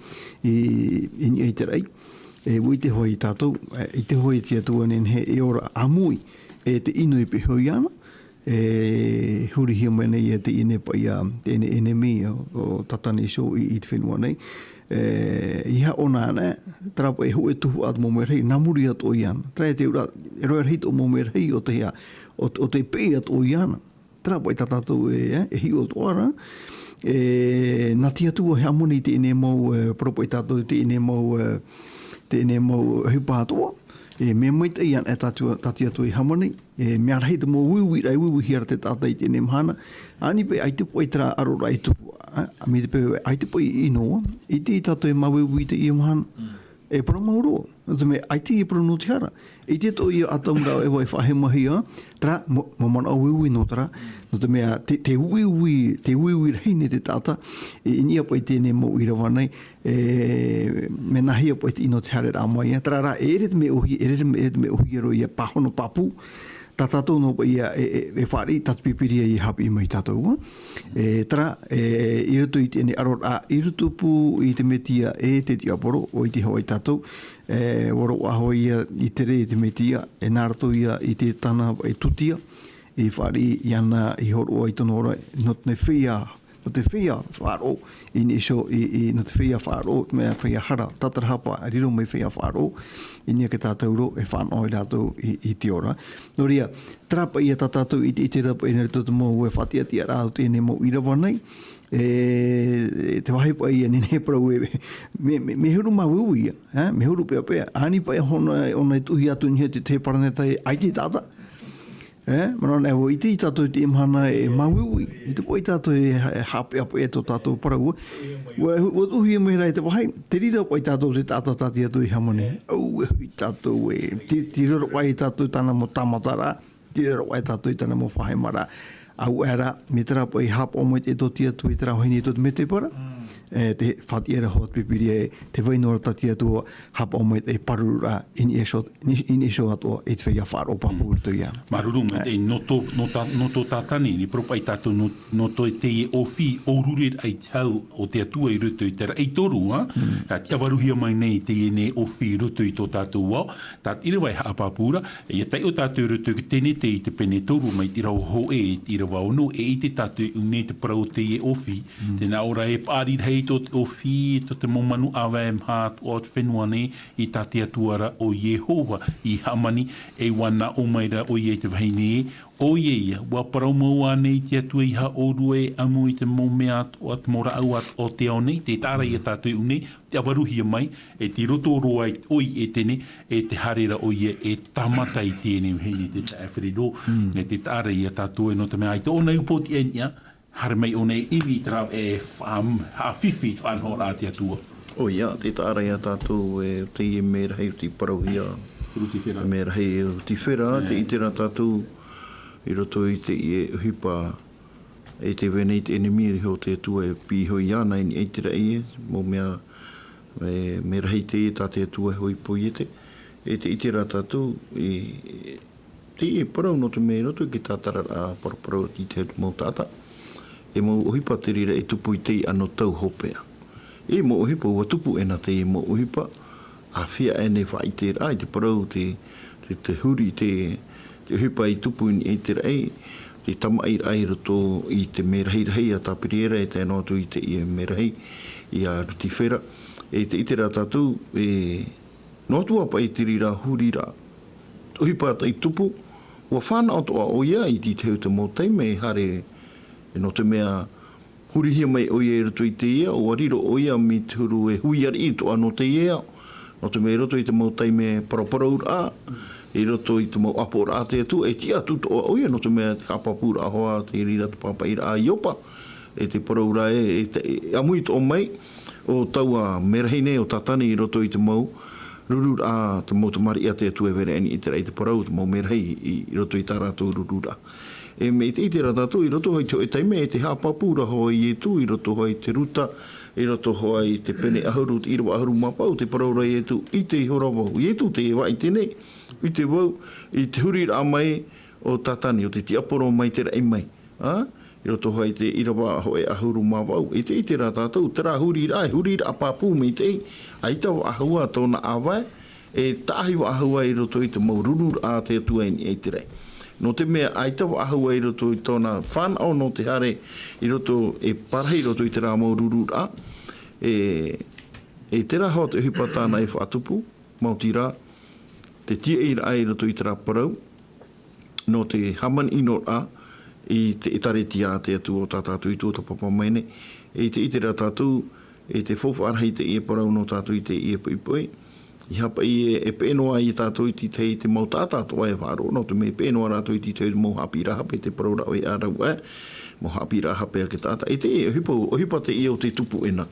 i, i niʻa i te raʻi. E, ʻua ʻite hoʻi tātou, e, ʻite hoʻi te Atua nehenehe e ora ʻāmui, e te ʻino i pīhaʻi iāna, e, hurihia mai nei ia teie nei paʻi, ā, teie nei ʻenemi o, o Tātane iho i, i te fenua nei. E, ʻeiaha ʻōna anaʻe, terā paʻi e hōʻē tuhaʻa te mau merahi, nā muri atoʻa iāna. Terā e te auraʻa, e rave rahi te mau merahi o te hea, o, o te peʻe atoʻa iāna. Terā paʻi tā tātou e, e, e hiʻo atoʻa ra. E, nā te Atua e hāmani i teie nei mau, e, parau paʻi tātou i teie nei mau, e, teie nei mau ʻohipa atoʻa. E, mea maitaʻi anaʻe tā tua-, tā te Atua e hāmani. E, mea rahi te mau uiuiraʻa e uiuihia ra te taʻata i teie nei mahana. Ani paʻi, ʻaita paʻi terā aro raʻa e tupu, ā, mai te peu, ʻaita paʻi i ʻino, ʻite tātou e māuiui i teie mahana. Mm. E parau mau roa, nō te mea, ʻaita e parau nō te hara. ʻIte atoʻa ia ʻataʻatauraʻa e faʻahemahia, terā, mau, mau manaʻo uiui nō terā, nō te mea, te, te uiui, te uiui rahi nei te taʻata, e, i niʻa paʻi teie mau ʻīrava nei, e, mea nāhea paʻi te ʻino te haereraʻa mai, terā rā, e ʻere te mea ʻōhie, e ʻere te mea, e ʻere te mea ʻōhie roa ia pāhono pāpū, tā tātou noa paʻi ia, e, e, e fāriʻi tā te Pīpīria i haʻapiʻi mai ia tātou, ā. E, terā, e, i roto i teie nei ʻaroraʻa, i roto pū i te Metia e te Tiaporo, ʻoia hoʻi tātou, e, ʻua roaʻa hoʻi ia i tere i te Metia, e nā roto ia i te tāna e tūtia, i fāriʻi iāna i hōroʻa i tōna ora, nō te feiā, nō te feiā faʻaroʻo, i niʻa iho, i, i, nō te feiā faʻaroʻo, mea feiā hara, tātarahapa, riro mai feiā faʻaroʻo, i niʻa iho ia tātou roa, e fānaʻo ia rātou i, i te ora. Nō reira, terā paʻi ia tā tātou i te, i te ʻite ra paʻi nā roto i te mau, e, faʻatiʻatiʻaraʻa o teie nei mau ʻīrava nei, e, te vāhi paʻi ia nehenehe e parau e, mea, mea, mea huru māuiui ia, ā, mea huru peʻapeʻa, ani paʻi hōna, ʻōna e tuʻu atu i niʻa i te, te paraneta e ʻaita e taʻata. E, manaʻo nei, ʻua ʻite tātou i teie mahana e māuiui, ʻaita paʻi tātou e ha-, e haʻapeʻapeʻa i tō tātou parau. ʻUa, ʻua tuʻuhia mai rā i te vāhi, te reira paʻi tātou te taʻata tā te Atua i hāmani. ʻAuē hoʻi tātou ē, te, te riro paʻi tātou tāna mau tāmataraʻa, te riro paʻi tātou i tāna mau faʻahemaraʻa. ʻAuē rā, mai terā paʻi haʻapaʻo mai te, tō te Atua i terā vahine i tō te mētēpara. E, te faʻatiʻaraʻa hoʻi a te Pīpīria ē, tē vai noa ra tā te Atua, haʻapaʻo mai te pārururaʻa i niʻa iho, i niʻa iho atoʻa i te feiā faʻaroʻo pāpū i roto ia. Māuruuru maitaʻi, nō tō, nō tā, nō tō Tātani, i parau paʻi tātou nō, nō tō teie ʻōfī ʻōrureraʻa i te hau o te Atua i roto i te raʻi toru, ā? Ka tiʻavaruhia mai nei teie nei ʻōfī i roto i tō tātou ao, tā te ʻīrava e haʻapāpū ra, ʻia taiʻo tātou i roto i te Tenete i te pene toru, mai te ʻīrava hōʻē i te ʻīrava ono, e ʻite tātou i ʻō nei te parau o teie ʻōfī, tē nā ʻō ra e paʻari rahi tō te ʻōfī, tō te mau manu ʻāvae maha atoʻa o te fenua nei, i tā te Atua ra ʻo Iehova i hāmani, e ʻua nā ʻō mai ra ʻoia i te vahine ē, ʻoia ia, ʻua parau mau ānei te Atua i haʻaʻōrua e ʻamu i te mau mea atoʻa, te mau rāʻau atoʻa o te ao nei, tē taʻa ra ia tātou i ʻō nei, tiʻavaruhia mai, e tei roto roa i ʻō i ʻētene, e tē haere ra ʻoia e tāmata i teie nei vahine, te taʻa e ferero, e tē taʻa ra ia tātou ē, nō te mea ʻaita ʻōna i upootiʻa i niʻa, haere mai ʻōna e ʻimi i terā e faʻa-, haʻafifi i te faʻanahoraʻa a te Atua. ʻOia, tē taʻa ra ia tātou e, teie merahi i parauhia. Rutifera. Merahi Rutifera, tē ʻite ra tātou i roto i teie ʻohipa, e tē vai nei te ʻenemi iho o te Atua e piʻi iho iāna i niʻa i te raʻi ē, mau mea, e, merahi teie tā te Atua e hōʻē poiete. E tē ʻite ra tātou, e, teie parau nō te mea i roto i te tātararaʻa paraparau i te mau taʻata. E mau ʻohipa te reira e tupu i teie anotau hopeʻa. E mau ʻohipa ʻua tupu ʻē nā teie mau ʻohipa, āfea ʻē nei faʻaʻiteraʻa i te parau te, te, te huri te, te ʻohipa i tupu i niʻa i te raʻi, te tamaʻiraʻa i roto i te merahi rahi a Tāpiriera e tae noa atu i teie merahi ia Rutifera. E tē ʻite ra tātou, e, noa atu ā paʻi te reira huriraʻa. ʻOhipa atoʻa i tupu, ʻua fānaʻo atoʻa ʻoia i te, i te hau te mau taime e haere, e nō te mea hurihia mai ʻoia i roto i teie ao, ʻua riro ʻoia mai te huru e hui ariʻi atoʻa nō teie ao. Nō te mea i roto i te mau taime paraparauraʻa, i roto i te mau ʻāpoʻoraʻa a te Atua, e tiʻa atu atoʻa ʻoia, nō te mea te haʻapāpūraʻa hoʻi, te reira te pāpaʻiraʻa a Iopa, e te parau ra ē, e te, e ʻāmui atoʻa mai, ʻo taua merahi nei ʻo Tātani i roto i te mau rururaʻa, te mau tamariʻi a te Atua e vai ra i niʻa i te raʻi, te parau, te mau merahi i, i roto i tā rātou rururaʻa. E mea ʻite, ʻite ra tātou, i roto hoʻi i te hōʻē taime, e te haʻapāpū ra hoʻi a Ietu, i roto hoʻi i te Ruta, i roto hoʻi i te pene ʻahuru, te ʻīrava ʻahuru mā vaʻu, tē parau ra Ietu, ʻite ihora vau. Ietu, tē vai ʻite nei, ʻite vau, i te huriraʻa mai o Tātani, ʻo te tiaporo mai te raʻi mai. Ā? I roto hoʻi i te ʻīrava hōʻē ʻahuru mā vaʻu. E tē ʻite ra tātou, terā huriraʻa, e huriraʻa pāpū maitaʻi, ʻaita faʻahou ā tōna ʻāvae, e taʻahi faʻahou ā i roto i te mau rururaʻa a te Atua i niʻa i te raʻi. Nō te mea ʻaita faʻahou ā i roto i tōna fānaʻo nō te haere i roto e parahi i roto i terā mau rururaʻa, e, e terā hoʻi te ʻohipa tāna e faʻatupu, maoti rā, te tiaʻiraʻa i roto i terā parau, nō te hāmani ʻino ra i te ʻĒtārētia a te Atua o tā tātou i tuatāpapa mai nei. E tē ʻite ra tātou, e te faufaʻa rahi teie parau nō tātou i teie poʻipoʻi. ʻEiaha paʻi e, e peʻe noa ia tātou i te tahi i te mau taʻata atoʻa e faʻaroʻo, nō te mea e peʻe noa rātou i te tahi i te mau haʻapiʻiraʻa hape, te parau ra ʻoia ʻāraʻuaʻe, mau haʻapiʻiraʻa hape a te taʻata. E teie ʻohipa, ʻohipa teie ʻo tē tupu ʻē na.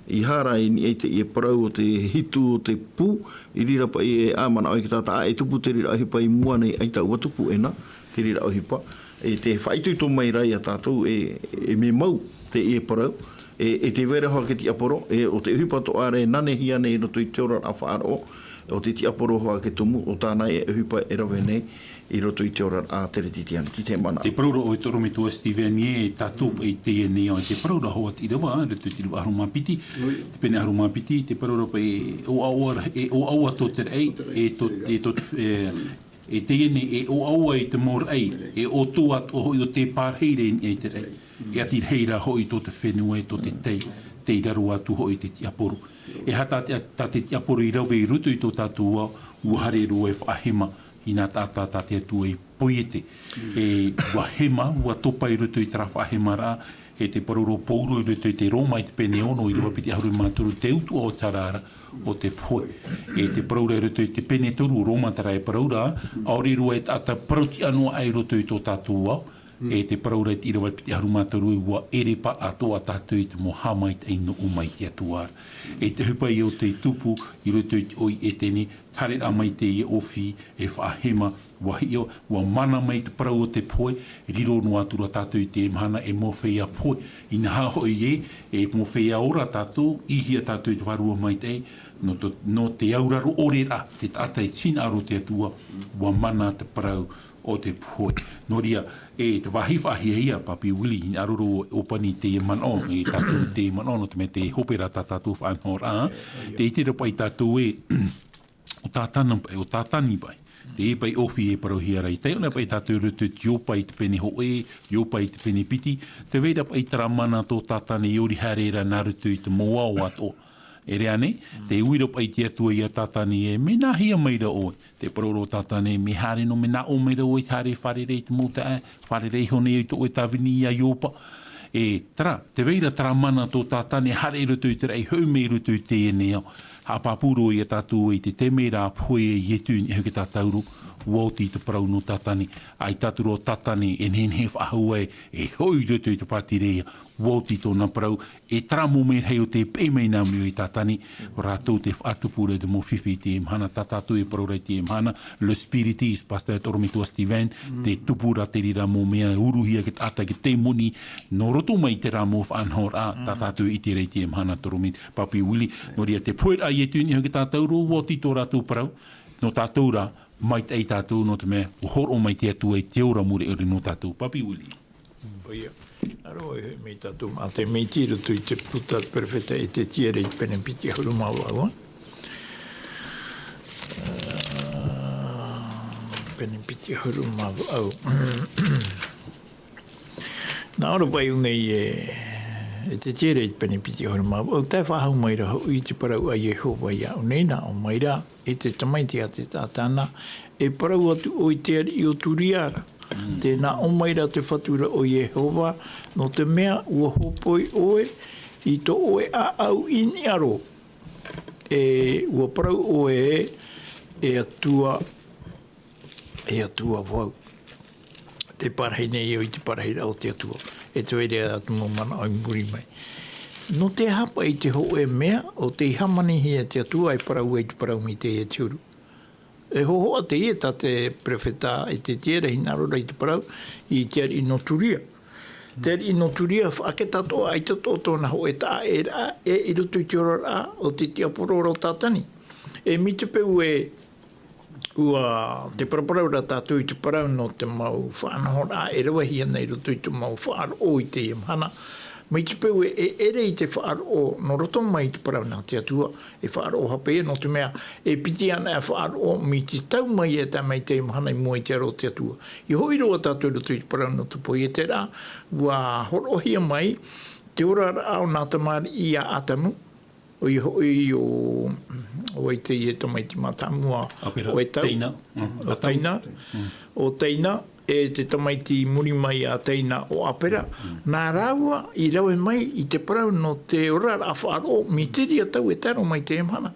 I hara i niʻa i te, i te parau o te hitu o te pū, i reira paʻi e ʻā manaʻo i te taʻata, ʻā, e tupu te reira ʻohipa i mua nei, ʻaita ʻua tupu ʻena te reira ʻohipa. E te faʻaitoito mai rā ia tātou, e, e mea mau te, e parau, e, e tē vai ra hoʻi te tiaporo, e, ʻo te ʻohipa atoʻa ra e nanehia nei i roto i te oraraʻa faʻaroʻo, ʻo te tiaporo hoʻi te tumu, ʻo tāna e ʻohipa e rave nei i roto i te oraraʻa teretitiana. Tē te manaʻo. Te parau ra ʻoe torometua Steven, e tātou paʻi teie nei, ʻo te parau ra hoʻi te ʻīrava, i roto i te ʻīrava ʻahuru mā piti, te pene ʻahuru mā piti, te parau ra paʻi, e ʻoaʻoa ra, e ʻoaʻoa tō te raʻi, e tō, e tō, e, e teie nei, e ʻoaʻoa i te mau raʻi, e ʻoaʻoa atoʻa hoʻi ʻo tē pārahi ra i niʻa i te raʻi. E ʻati rahi ra hoʻi tō te fenua, e tō te tai, tei raro atu hoʻi te tiaporo. E aha tā te, tā te tiaporo i rave i roto i tō tātou ao, ʻua haere roa e faʻahema i nā taʻata tā te Atua i poiete. E ʻua hema, ʻua topa i roto i terā faʻahema ra, e te parau ra ʻo Pauro i roto i te Roma i te pene ono, ʻīrava piti ʻahuru mā toru, te utuʻa o te hara ra, ʻo te pohe. E te parau ra i roto i te pene toru, Roma terā e parau ra, ʻaore roa e taʻata parautiʻa noa aʻe i roto i tō tātou ao, e te parau ra i te ʻīrava piti ʻahuru mā toru, ʻua ʻere paʻatoʻa tātou i te mau haʻamaitaʻi nō ʻō mai te Atua ra. E te ʻohipa ia ʻo tei tupu i roto i te ʻō i ʻētene, haere rā mai teie ʻōfī, e faʻahema, ʻua hiʻo, ʻua mana mai te parau o te pohe, riro noa atu ra tātou i teie mahana e mau feiā pohe. Inaha hoʻi ē, e mau feiā ora tātou, ʻī hia tātou i te Vārua Maitaʻi, nō tō, nō te auraro ʻore ra, te taʻata e tinaʻaro te Atua, ʻua mana te parau o te pohe. Nō reira, e te vāhi faʻahiahia, Papi Willie, hinaʻaro roa e ʻōpani teie manaʻo, e tātou teie manaʻo, nō te mea tē hope ra tā tātou faʻanahoraʻa, tē ʻite ra paʻi tātou ē, ʻo Tātana paʻi, ʻo Tātani paʻi. Teie paʻi ʻōfī e parauhia ra, i taiʻo na paʻi tātou i roto i te Iopa i te pene hōʻē, Iopa i te pene piti, tē vai ra paʻi terā mana tō Tātana i ʻori haere ra nā roto i te mau ao atoʻa. E rave nei, tē ui ra paʻi te Atua ia Tātani ē, mea nāhea mai ra ʻoe. Te parau ra ʻo Tātani, mea haere noa, mea nā ʻō mai ra ʻoe i te haere fārerei i te mau taʻata, fārerei iho nei i tō ʻoe tāvini ia Iopa. E, terā, tē vai ra terā mana tō Tātani, haere i roto i te raʻi, hoʻi mai i roto i teie nei ao. Haʻapāpū roa ia tātou i te taime ra pohe ai Ietu i niʻa iho i te tātauro, ʻua oti te parau nō Tātani. ʻAita atu ra ʻo Tātani e nehenehe e faʻahou ai, e hoʻi i roto i te pātireia, ʻua oti tōna parau, e terā mau mea rahi ʻo tē peʻe mai nā muri iho ia Tātani, ʻo rātou tē faʻatupu ra i te mau fifi i teie mahana, tā tātou e parau ra i teie mahana, le spiritisme, Pastor Torometua Steven, tē tupu ra te reira mau mea, uruhia e te taʻata e te tēmoni, nō roto mai i terā mau faʻanahoraʻa, tā tātou e ʻite ra i teie mahana Torome-, Papi Willie, nō reira te poheraʻa a Ietu i niʻa iho i te tātauro, ʻua oti tō rātou parau, nō tātou rā, maitaʻi tātou, nō te mea, ʻua hōroʻa mai te Atua i te ora mure ʻore nō tātou, Papi Willie. ʻOia. Nā roto i te mea tātou, a te mea i roto i te puta te perofeta Ezekiela i te pene piti ʻahuru mā vaʻu. Ā, pene piti ʻahuru mā vaʻu. Nā ʻō ra paʻi nei e, Ezekiela i te pene piti ʻahuru mā vaʻu, tae faʻahou mai ra hoʻi te parau a Iehova iāʻu nei, nā ʻō mai ra, e te tamaiti a te taʻata na, e parau atu ʻoe i te ariʻi o Turia ra. Tē nā ʻō mai ra te Fatu ra ʻo Iehova, nō te mea ʻua hōpoi ʻoe i tō ʻoe ʻāʻau i hinaʻaro. E ʻua parau ʻoe e, e Atua, e Atua vau. Tē parahi nei au i te parahiraʻa o te Atua. E te vai ra atu mau manaʻo i muri mai. Nō te aha paʻi te hōʻē mea ʻo tei hāmanihia e te Atua e parau ai te parau mai teie te huru. E hōhoʻa teie tā te perofeta Ezekiela i hinaʻaro ra i te parau i te ariʻi nō Turia. Te ariʻi nō Turia, faʻakē tātou ʻaita atoʻa tōna hōʻē taʻa ʻēraʻa, e i roto i te oraraʻa o te tiaporo ra ʻo Tātani. E mai te peu ē, ʻua, tē paraparau ra tātou i te parau nō te mau faʻanahoraʻa e ravehia nei i roto i te mau faʻaroʻo i teie mahana. Mai te peu ē, e ʻere i te faʻaroʻo nō roto mai i te parau nā te Atua, e faʻaroʻo hape ia, nō te mea, e piti ana e faʻaroʻo mai te tau mai e tae mai teie mahana i mua i te aro o te Atua. ʻIa hoʻi roa tātou i roto i te parau nō te poieteraʻa, ʻua hōroʻahia mai te oraraʻa o nā tamariʻi a Atamu, ʻoia hoʻi ʻo, ʻo vai teie tamaiti mātāmua, Apera, ʻo Etau, Teina, mm, ʻo Atau. Teina, mm, ʻo Teina, e te tamaiti i muri mai a Teina ʻo Apera, mm, nā rāua i rave mai i te parau nō te oraraʻa faʻaroʻo, mai te reira tau e tae roa mai teie mahana.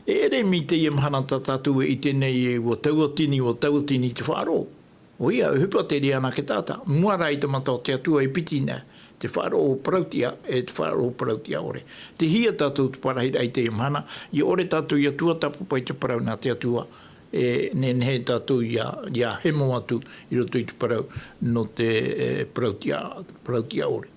E ʻere mai teie mahana tā tātou e ʻite nei ē ʻua tauatini, ʻua tauatini te faʻaroʻo. ʻOia, e ʻohipa te reira anake taʻata. Mua rā i te mata o te Atua i piti nei, te faʻaroʻo parautiʻa, e te faʻaroʻo parautiʻa ʻore. Tei hea tātou te parahiraʻa i teie mahana, ʻia ʻore tātou ʻia tuatāpapa i te parau nā te Atua, e nehenehe tātou ʻia, ʻia hemo atu i roto i te parau nō te, e, parautiʻa, parautiʻa ʻore.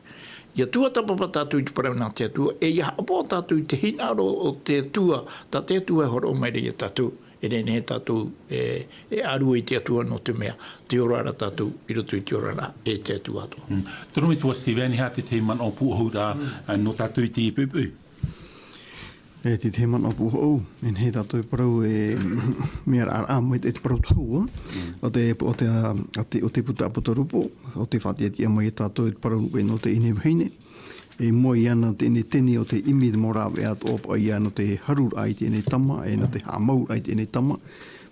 ʻIa tuatāpapa tātou i te parau nā te Atua, e ʻia haʻapaʻo tātou i te hinaʻaro o te Atua, tā te Atua e hōroʻa mai ra ia tātou, e nehenehe tātou e, e ʻārue i te Atua nō te mea, tei ora ra tātou i roto i te oraraʻa e te Atua atoʻa. Mm. Tonu mai tua Steven, e aha te tahi manaʻo pūʻohu ra, a, nō tātou i teie poʻipoʻi? E, te tahi manaʻo pūʻohu, e nehenehe tātou e parau e, mea raʻaraʻa mai te, te parau tahua, o te, o te, a, o te, o te puta Apotarupo, o te faʻatiʻatiʻa mai e tātou e te parau nō te ʻine vahine. E moe iāna teie teni o te ʻimi te mau rāveʻa atoʻa paʻi ia nō te haruraʻa i teie tama, e nō te haʻamauraʻa i teie tama.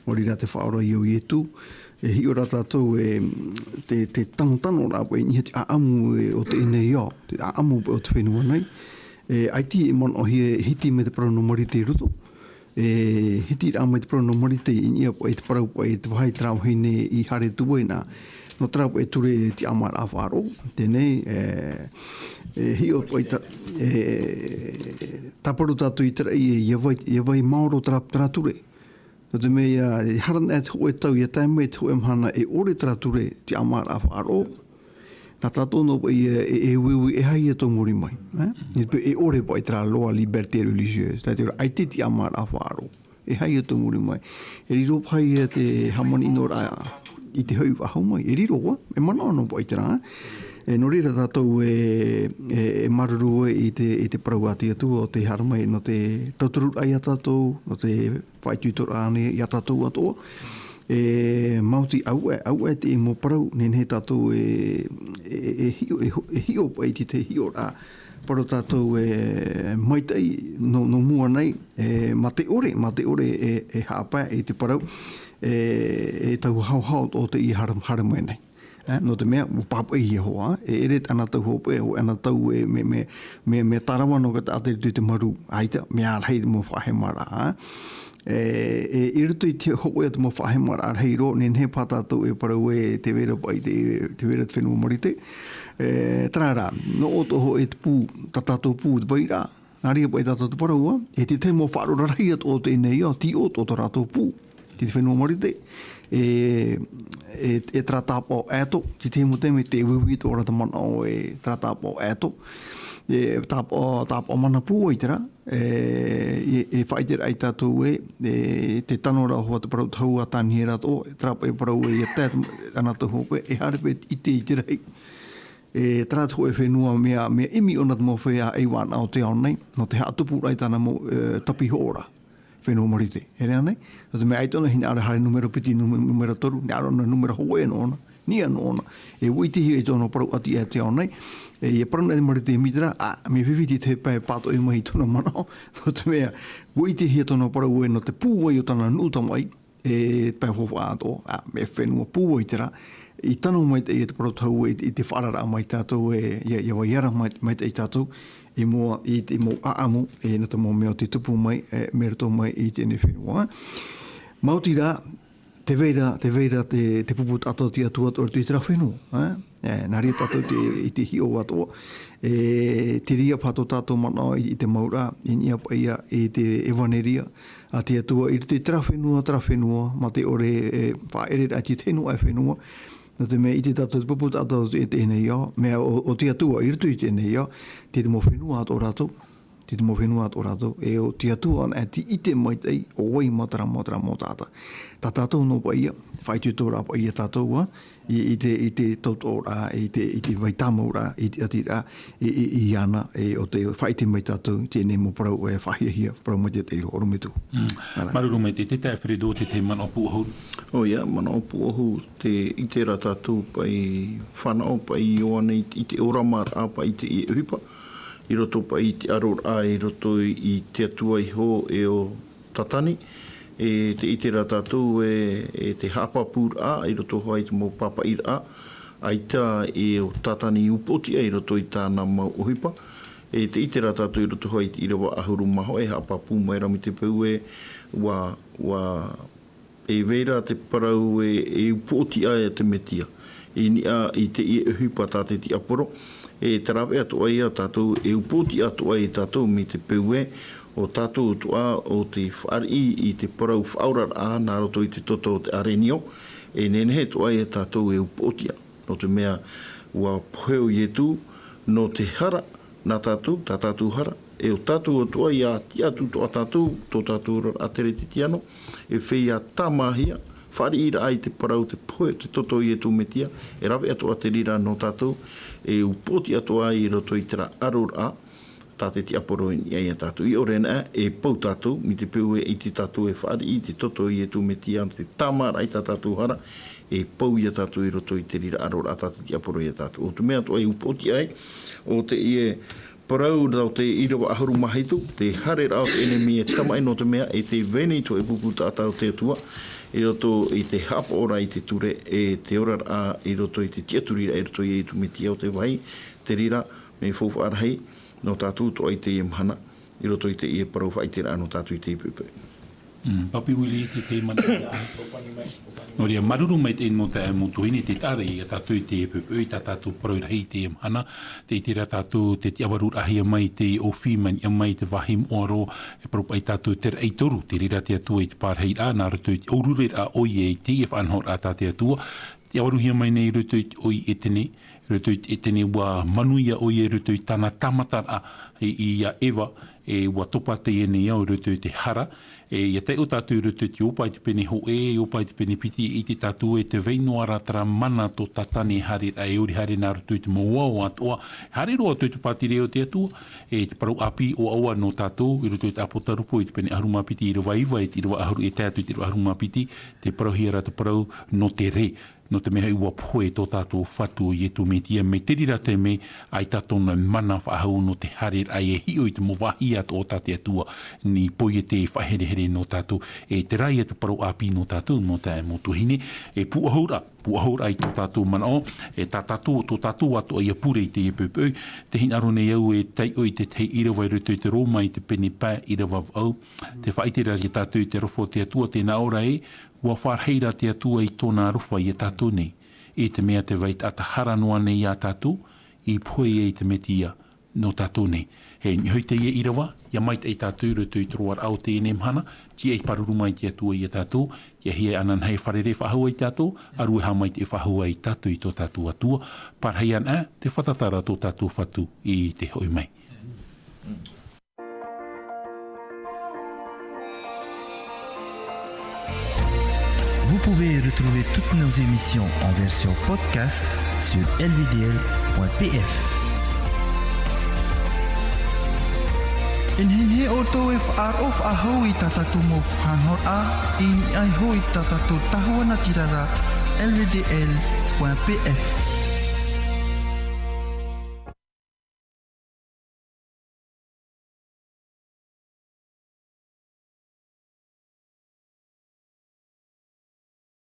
Maori rā te faʻaora ia o Ietu. E hiʻo ra tātou e te, te tanotanoraʻa paʻi i niʻa i te ʻāʻamu e o teie ao, te ʻāʻamu paʻi o te fenua nei. E, ʻaita e manaʻohia e hiti mai te parau nō Marite i roto. E hiti rā mai te parau nō Marite i niʻa paʻi te parau paʻi te vāhi terā vahine i haere atu ai nā. Nō terā paʻi ture tiʻamāraʻa faʻaroʻo, teie, e, e hiʻo paʻi ta, e, tāparu tātou i terā i, ʻia vai, ʻia vai maoro terā, terā ture. Nō te mea, e hara ana te hōʻē tau, ʻia tae mai te hōʻē mahana, e ʻore terā ture tiʻamāraʻa faʻaroʻo. Nā tātou noa paʻi e, e, e uiui e aha ia tō muri mai, e? E pe-, e ʻore paʻi terā loi liberté religieuse, tā te ora ʻaita e tiʻamāraʻa faʻaroʻo. E aha ia tō muri mai. E riro paha ia te hāmani ʻino ra i te hoʻi faʻahou mai. E riro ā, e manaʻo noa paʻi terā, e? E nō reira tātou e, e, e māuruuru i te, i te parau a te Atua o te haere mai nō te tautururaʻa ia tātou, nō te faʻaitoitoraʻa ānei ia tātou atoʻa. E, maoti auē, auē te mau parau, nehenehe tātou e, e, e hiʻo, e ho-, e hiʻo paʻi i te, te hiʻoraʻa. Parau tātou e maitaʻi, nō, nō mua nei, e, mā te ʻore, mā te ʻore e, e haʻapae i te parau, e, e tau haohao o teie haere, haere mai nei. E, nō te mea, ʻua pāpaʻi Iehova, e ʻere ana tau hopeʻa, ʻo ana tau e mea, mea, mea, mea tārava noa te taʻata i roto i te marū, ʻaita, mea rahi te mau faʻahemaraʻa. E, e, i roto i te hōʻē atu mau faʻahemaraʻa rahi roa, nehenehe paha tātou e parau e tē vai ra paʻi te, tē vai ra te fenua Marite. E, terā rā, nō ʻoutou hōʻē te pū, tā tātou pū te vairaʻa. Nā reira paʻi tātou te parau ā, e te tahi mau faʻaroʻo rarahi atoʻa o teie ao, tei ʻō atoʻa tō rātou pū. Te fenua Marite, e, e, e terā tāpaʻo ʻaeto, te tahi mau taime tē uiui atoʻa ra te manaʻo e terā tāpaʻo ʻaeto, e tāpaʻo, tāpaʻo mana pūai terā, e, e, e faʻaʻite ra ia tātou ē, e, te tano ra o te parau tahua a Taniera atoʻa, terā paʻi parau ē, ʻia tae ana tau hopeʻa, e haere paʻi i te, i te rahi. E terā te hōʻē fenua mea, mea ʻimi ʻōna te mau feiā ʻaivānaʻa o te ao nei, nō te haʻatupu ra i tāna mau, e, tapihoʻoraʻa. Fenua Marite. E rā nei, nō te mea ʻaita ʻōna hinaʻaro haere numera piti, nume-, numera toru, hinaʻaro ʻōna numera hōʻē nō ʻōna, niʻa nō ʻōna. E ua ʻitehia i tōna parau ʻati aʻe te ao nei, e, ʻia parau na te Marite i muri ra, ā, mea fifi te pae pātoʻi mai i tōna manaʻo, nō te mea, ua ʻitehia tōna parau ē nō te pūai o tāna nuʻu tamaʻi, e pae faufaʻa atoʻa, ā, mea fenua pūai terā, i tano mai te, i te parau tahua, i, i te faʻaararaʻa mai tātou, e, ʻia, ʻia vai ara mai, mai te tātou, i mua, i te mau ʻāʻamu, e, nō te mau mea o tē tupu mai, e, mai roto mai i teie fenua. Maoti rā, tē vai ra, tē vai ra te, te pupu taʻata o te Atua atoʻa i terā fenua, e? E, nā reira tātou te, i te hiʻo atoʻa, e, te reira paha tō tātou manaʻo i, i te mau ra, i niʻa paʻi ia, i te ʻevaneria, a te Atua i roto i terā fenua, terā fenua, mā te ʻore, e, faʻaʻereraʻa i te fenua, e fenua. Nō te mea ʻite tātou te pupu taʻata o te, teie ao, mea o, o te Atua i roto i teie ao, te, te mau fenua atoʻa rātou, te, te mau fenua atoʻa rātou, e o te Atua anaʻe tei ʻite maitaʻi, ʻo vai mau terā, mau terā mau taʻata. Tā tātou noa paʻi ia, faʻaitoitoraʻa paʻi ia tātou, ā, i, i te, i te tautooraʻa, i te, i te vai tāmauraʻa, i te ʻatiraʻa, i, i, iāna, e, ʻo tē faʻaʻite mai tātou, i teie mau parau, e, faʻahiahia, parau maitaʻi roa, ʻorometua. Mm. Ara. Māuruuru maitaʻi, te taeaʻe Alfredo, te tahi manaʻo pūʻohu. ʻOia, manaʻo pūʻohu, te ʻite ra tātou paʻi, fānaʻo paʻi Ioane i, i te ʻoramaraʻa paʻi i teie ʻohipa, i roto paʻi i te ʻaroraʻa, i roto i te Atua iho, e ʻo Tātani, e tē ʻite ra tātou e, e te haʻapāpūraʻa i roto hoʻi i te mau pāpaʻiraʻa, ʻaita e ʻo Tātani i upoʻotiʻa i roto i tāna mau ʻohipa, e tē ʻite ra tātou i roto hoʻi i te ʻīrava ʻahuru mā hōʻē e haʻapāpū mai ra mai te peu ē, ʻua, ʻua E vai ra te parau e, e upoʻotiʻa e te Metia. I niʻa i teie ʻohipa tā te tiaporo, e te rāveʻa atoʻa ia tātou, e upoʻotiʻa atoʻa ia tātou mai te peu ē, ʻo tātou atoʻa ʻo tē fāriʻi i te parau faʻaoraraʻa nā roto i te toto o te arenio, e nehenehe atoʻa ia tātou e upoʻotiʻa. Nō te mea, ʻua pohe ʻo Ietu, nō te hara, nā tātou, tā tātou hara, e ʻo tātou atoʻa ʻia tiʻa atu atoʻa tātou, tō tātou oraraʻa teretetiano, e feiā tāmāhia, fāriʻiraʻa i te parau, te pohe, te toto o Ietu Metia, e rāveʻa atoʻa te reira nō tātou, e upoʻotiʻa atoʻa i roto i terā ʻaroraʻa, tā te tiaporo i niʻa ia tātou. ʻIa ʻore anaʻe, e pau tātou, mai te peu e ʻite tātou e fāriʻi i te toto o Ietu Metia, te tāmāraʻa i tā tātou hara, e pau ia tātou i roto i te reira ʻaroraʻa tā te tiaporo ia tātou. ʻO te mea atoʻa e upoʻotiʻa ai, ʻo teie parau nō te ʻīrava ʻahuru mā hitu, te haereraʻa o te ʻenemi e tamaʻi nō te mea, e tē vai nei tō ʻoe pupu taʻata o te Atua, i roto i te haʻapaʻoraʻa i te ture, e te oraraʻa i roto i te tiʻaturiraʻa i roto ia Ietu Metia ʻo tē vai, te reira, mea faufaʻa rahi, nō tātou atoʻa i teie mahana, i roto i teie parau faʻaʻiteraʻa nō tātou i teie poʻipoʻi. Mm, Papi Willie, te tei mana. Nō reira, māuruuru maitaʻi nō taeaʻe mau tuahine, tē taʻa ra ia tātou i teie poʻipoʻi, tā tātou parau rahi i teie mahana, tē ʻite ra tātou te tiʻavaruraʻahia mai te ʻōfī, mai niʻa mai te vāhi moʻa roa, e parau paʻi tātou te raʻi toru, te reira te Atua i te pārahiraʻa, nā roto i te ʻōrureraʻa ʻoia i teie faʻanahoraʻa tā te Atua, tiʻavaruhia mai nei i roto i te ʻoi Etene, i roto i te Etene, ʻua manuia ʻoia i roto i tāna tāmataraʻa i, ia Eva, e ʻua topa teie nei ao i roto i te hara, e ʻia taiʻo tātou i roto i te Ioba i te pene hōʻē, Ioba i te pene piti, e ʻite tātou e tē vai noa ra terā mana tō Tātane e haere ra, e ʻori haere nā roto i te mau ao atoʻa, haere roa atu i te pātireia o te Atua, e te parau ʻāpī ʻoaʻoa nō tātou, i roto i te ʻApotarupo i te pene ʻahuru mā piti, ʻīrava iva, e te ʻīrava ʻahuru, e tae atu i te ʻīrava ʻahuru mā piti, tē parauhia ra te parau nō te rē, nō te mea hoʻi ʻua pohe tō tātou Fatu ʻo Ietu Metia, mai te reira taime, ʻaita tōna mana faʻahou nō te haereraʻa e hiʻo i te mau vāhi atoʻa tā te Atua, nā poiete e faʻaherehere nō tātou, e terā ia te parau ʻāpī nō tātou, nō taeaʻe mau tuahine, e pūʻohu ra, pūʻohu ra i tō tātou manaʻo, e tā tātou, tō tātou atoʻa ia pure i teie poʻipoʻi, tē hinaʻaro nei au e taiʻo i te tahi ʻīrava i roto i te Roma i te pene pae ʻīrava vaʻu, tē faʻaʻite ra ia tātou i te aroha o te Atua, tē nā ʻō ra ē, ʻua fārahi ra te Atua i tōna aroha ia tātou nei, i te mea tē vai taʻata hara noa nei ia tātou, i pohe ia i te Metia nō tātou nei. E niʻa hoʻi teie ʻīrava, ʻia maitaʻi tātou i roto i te roaraʻa o teie nei mahana, tiʻa e pāruru mai te Atua ia tātou, tiʻahia e ananahi e fārerei faʻahou ai tātou, ʻarueha maitaʻi faʻahou ai tātou i tō tātou Atua, pārahi anaʻe, tē fātata ra tō tātou Fatu i te hoʻi mai. Vous pouvez retrouver toutes nos émissions en version podcast sur L V D L point P F. E nehenehe ʻoutou e faʻaroʻo faʻahou i tā tātou mau faʻanahoraʻa, i niʻa iho i tā tātou tahuʻa nā tirara, L V D L point P F.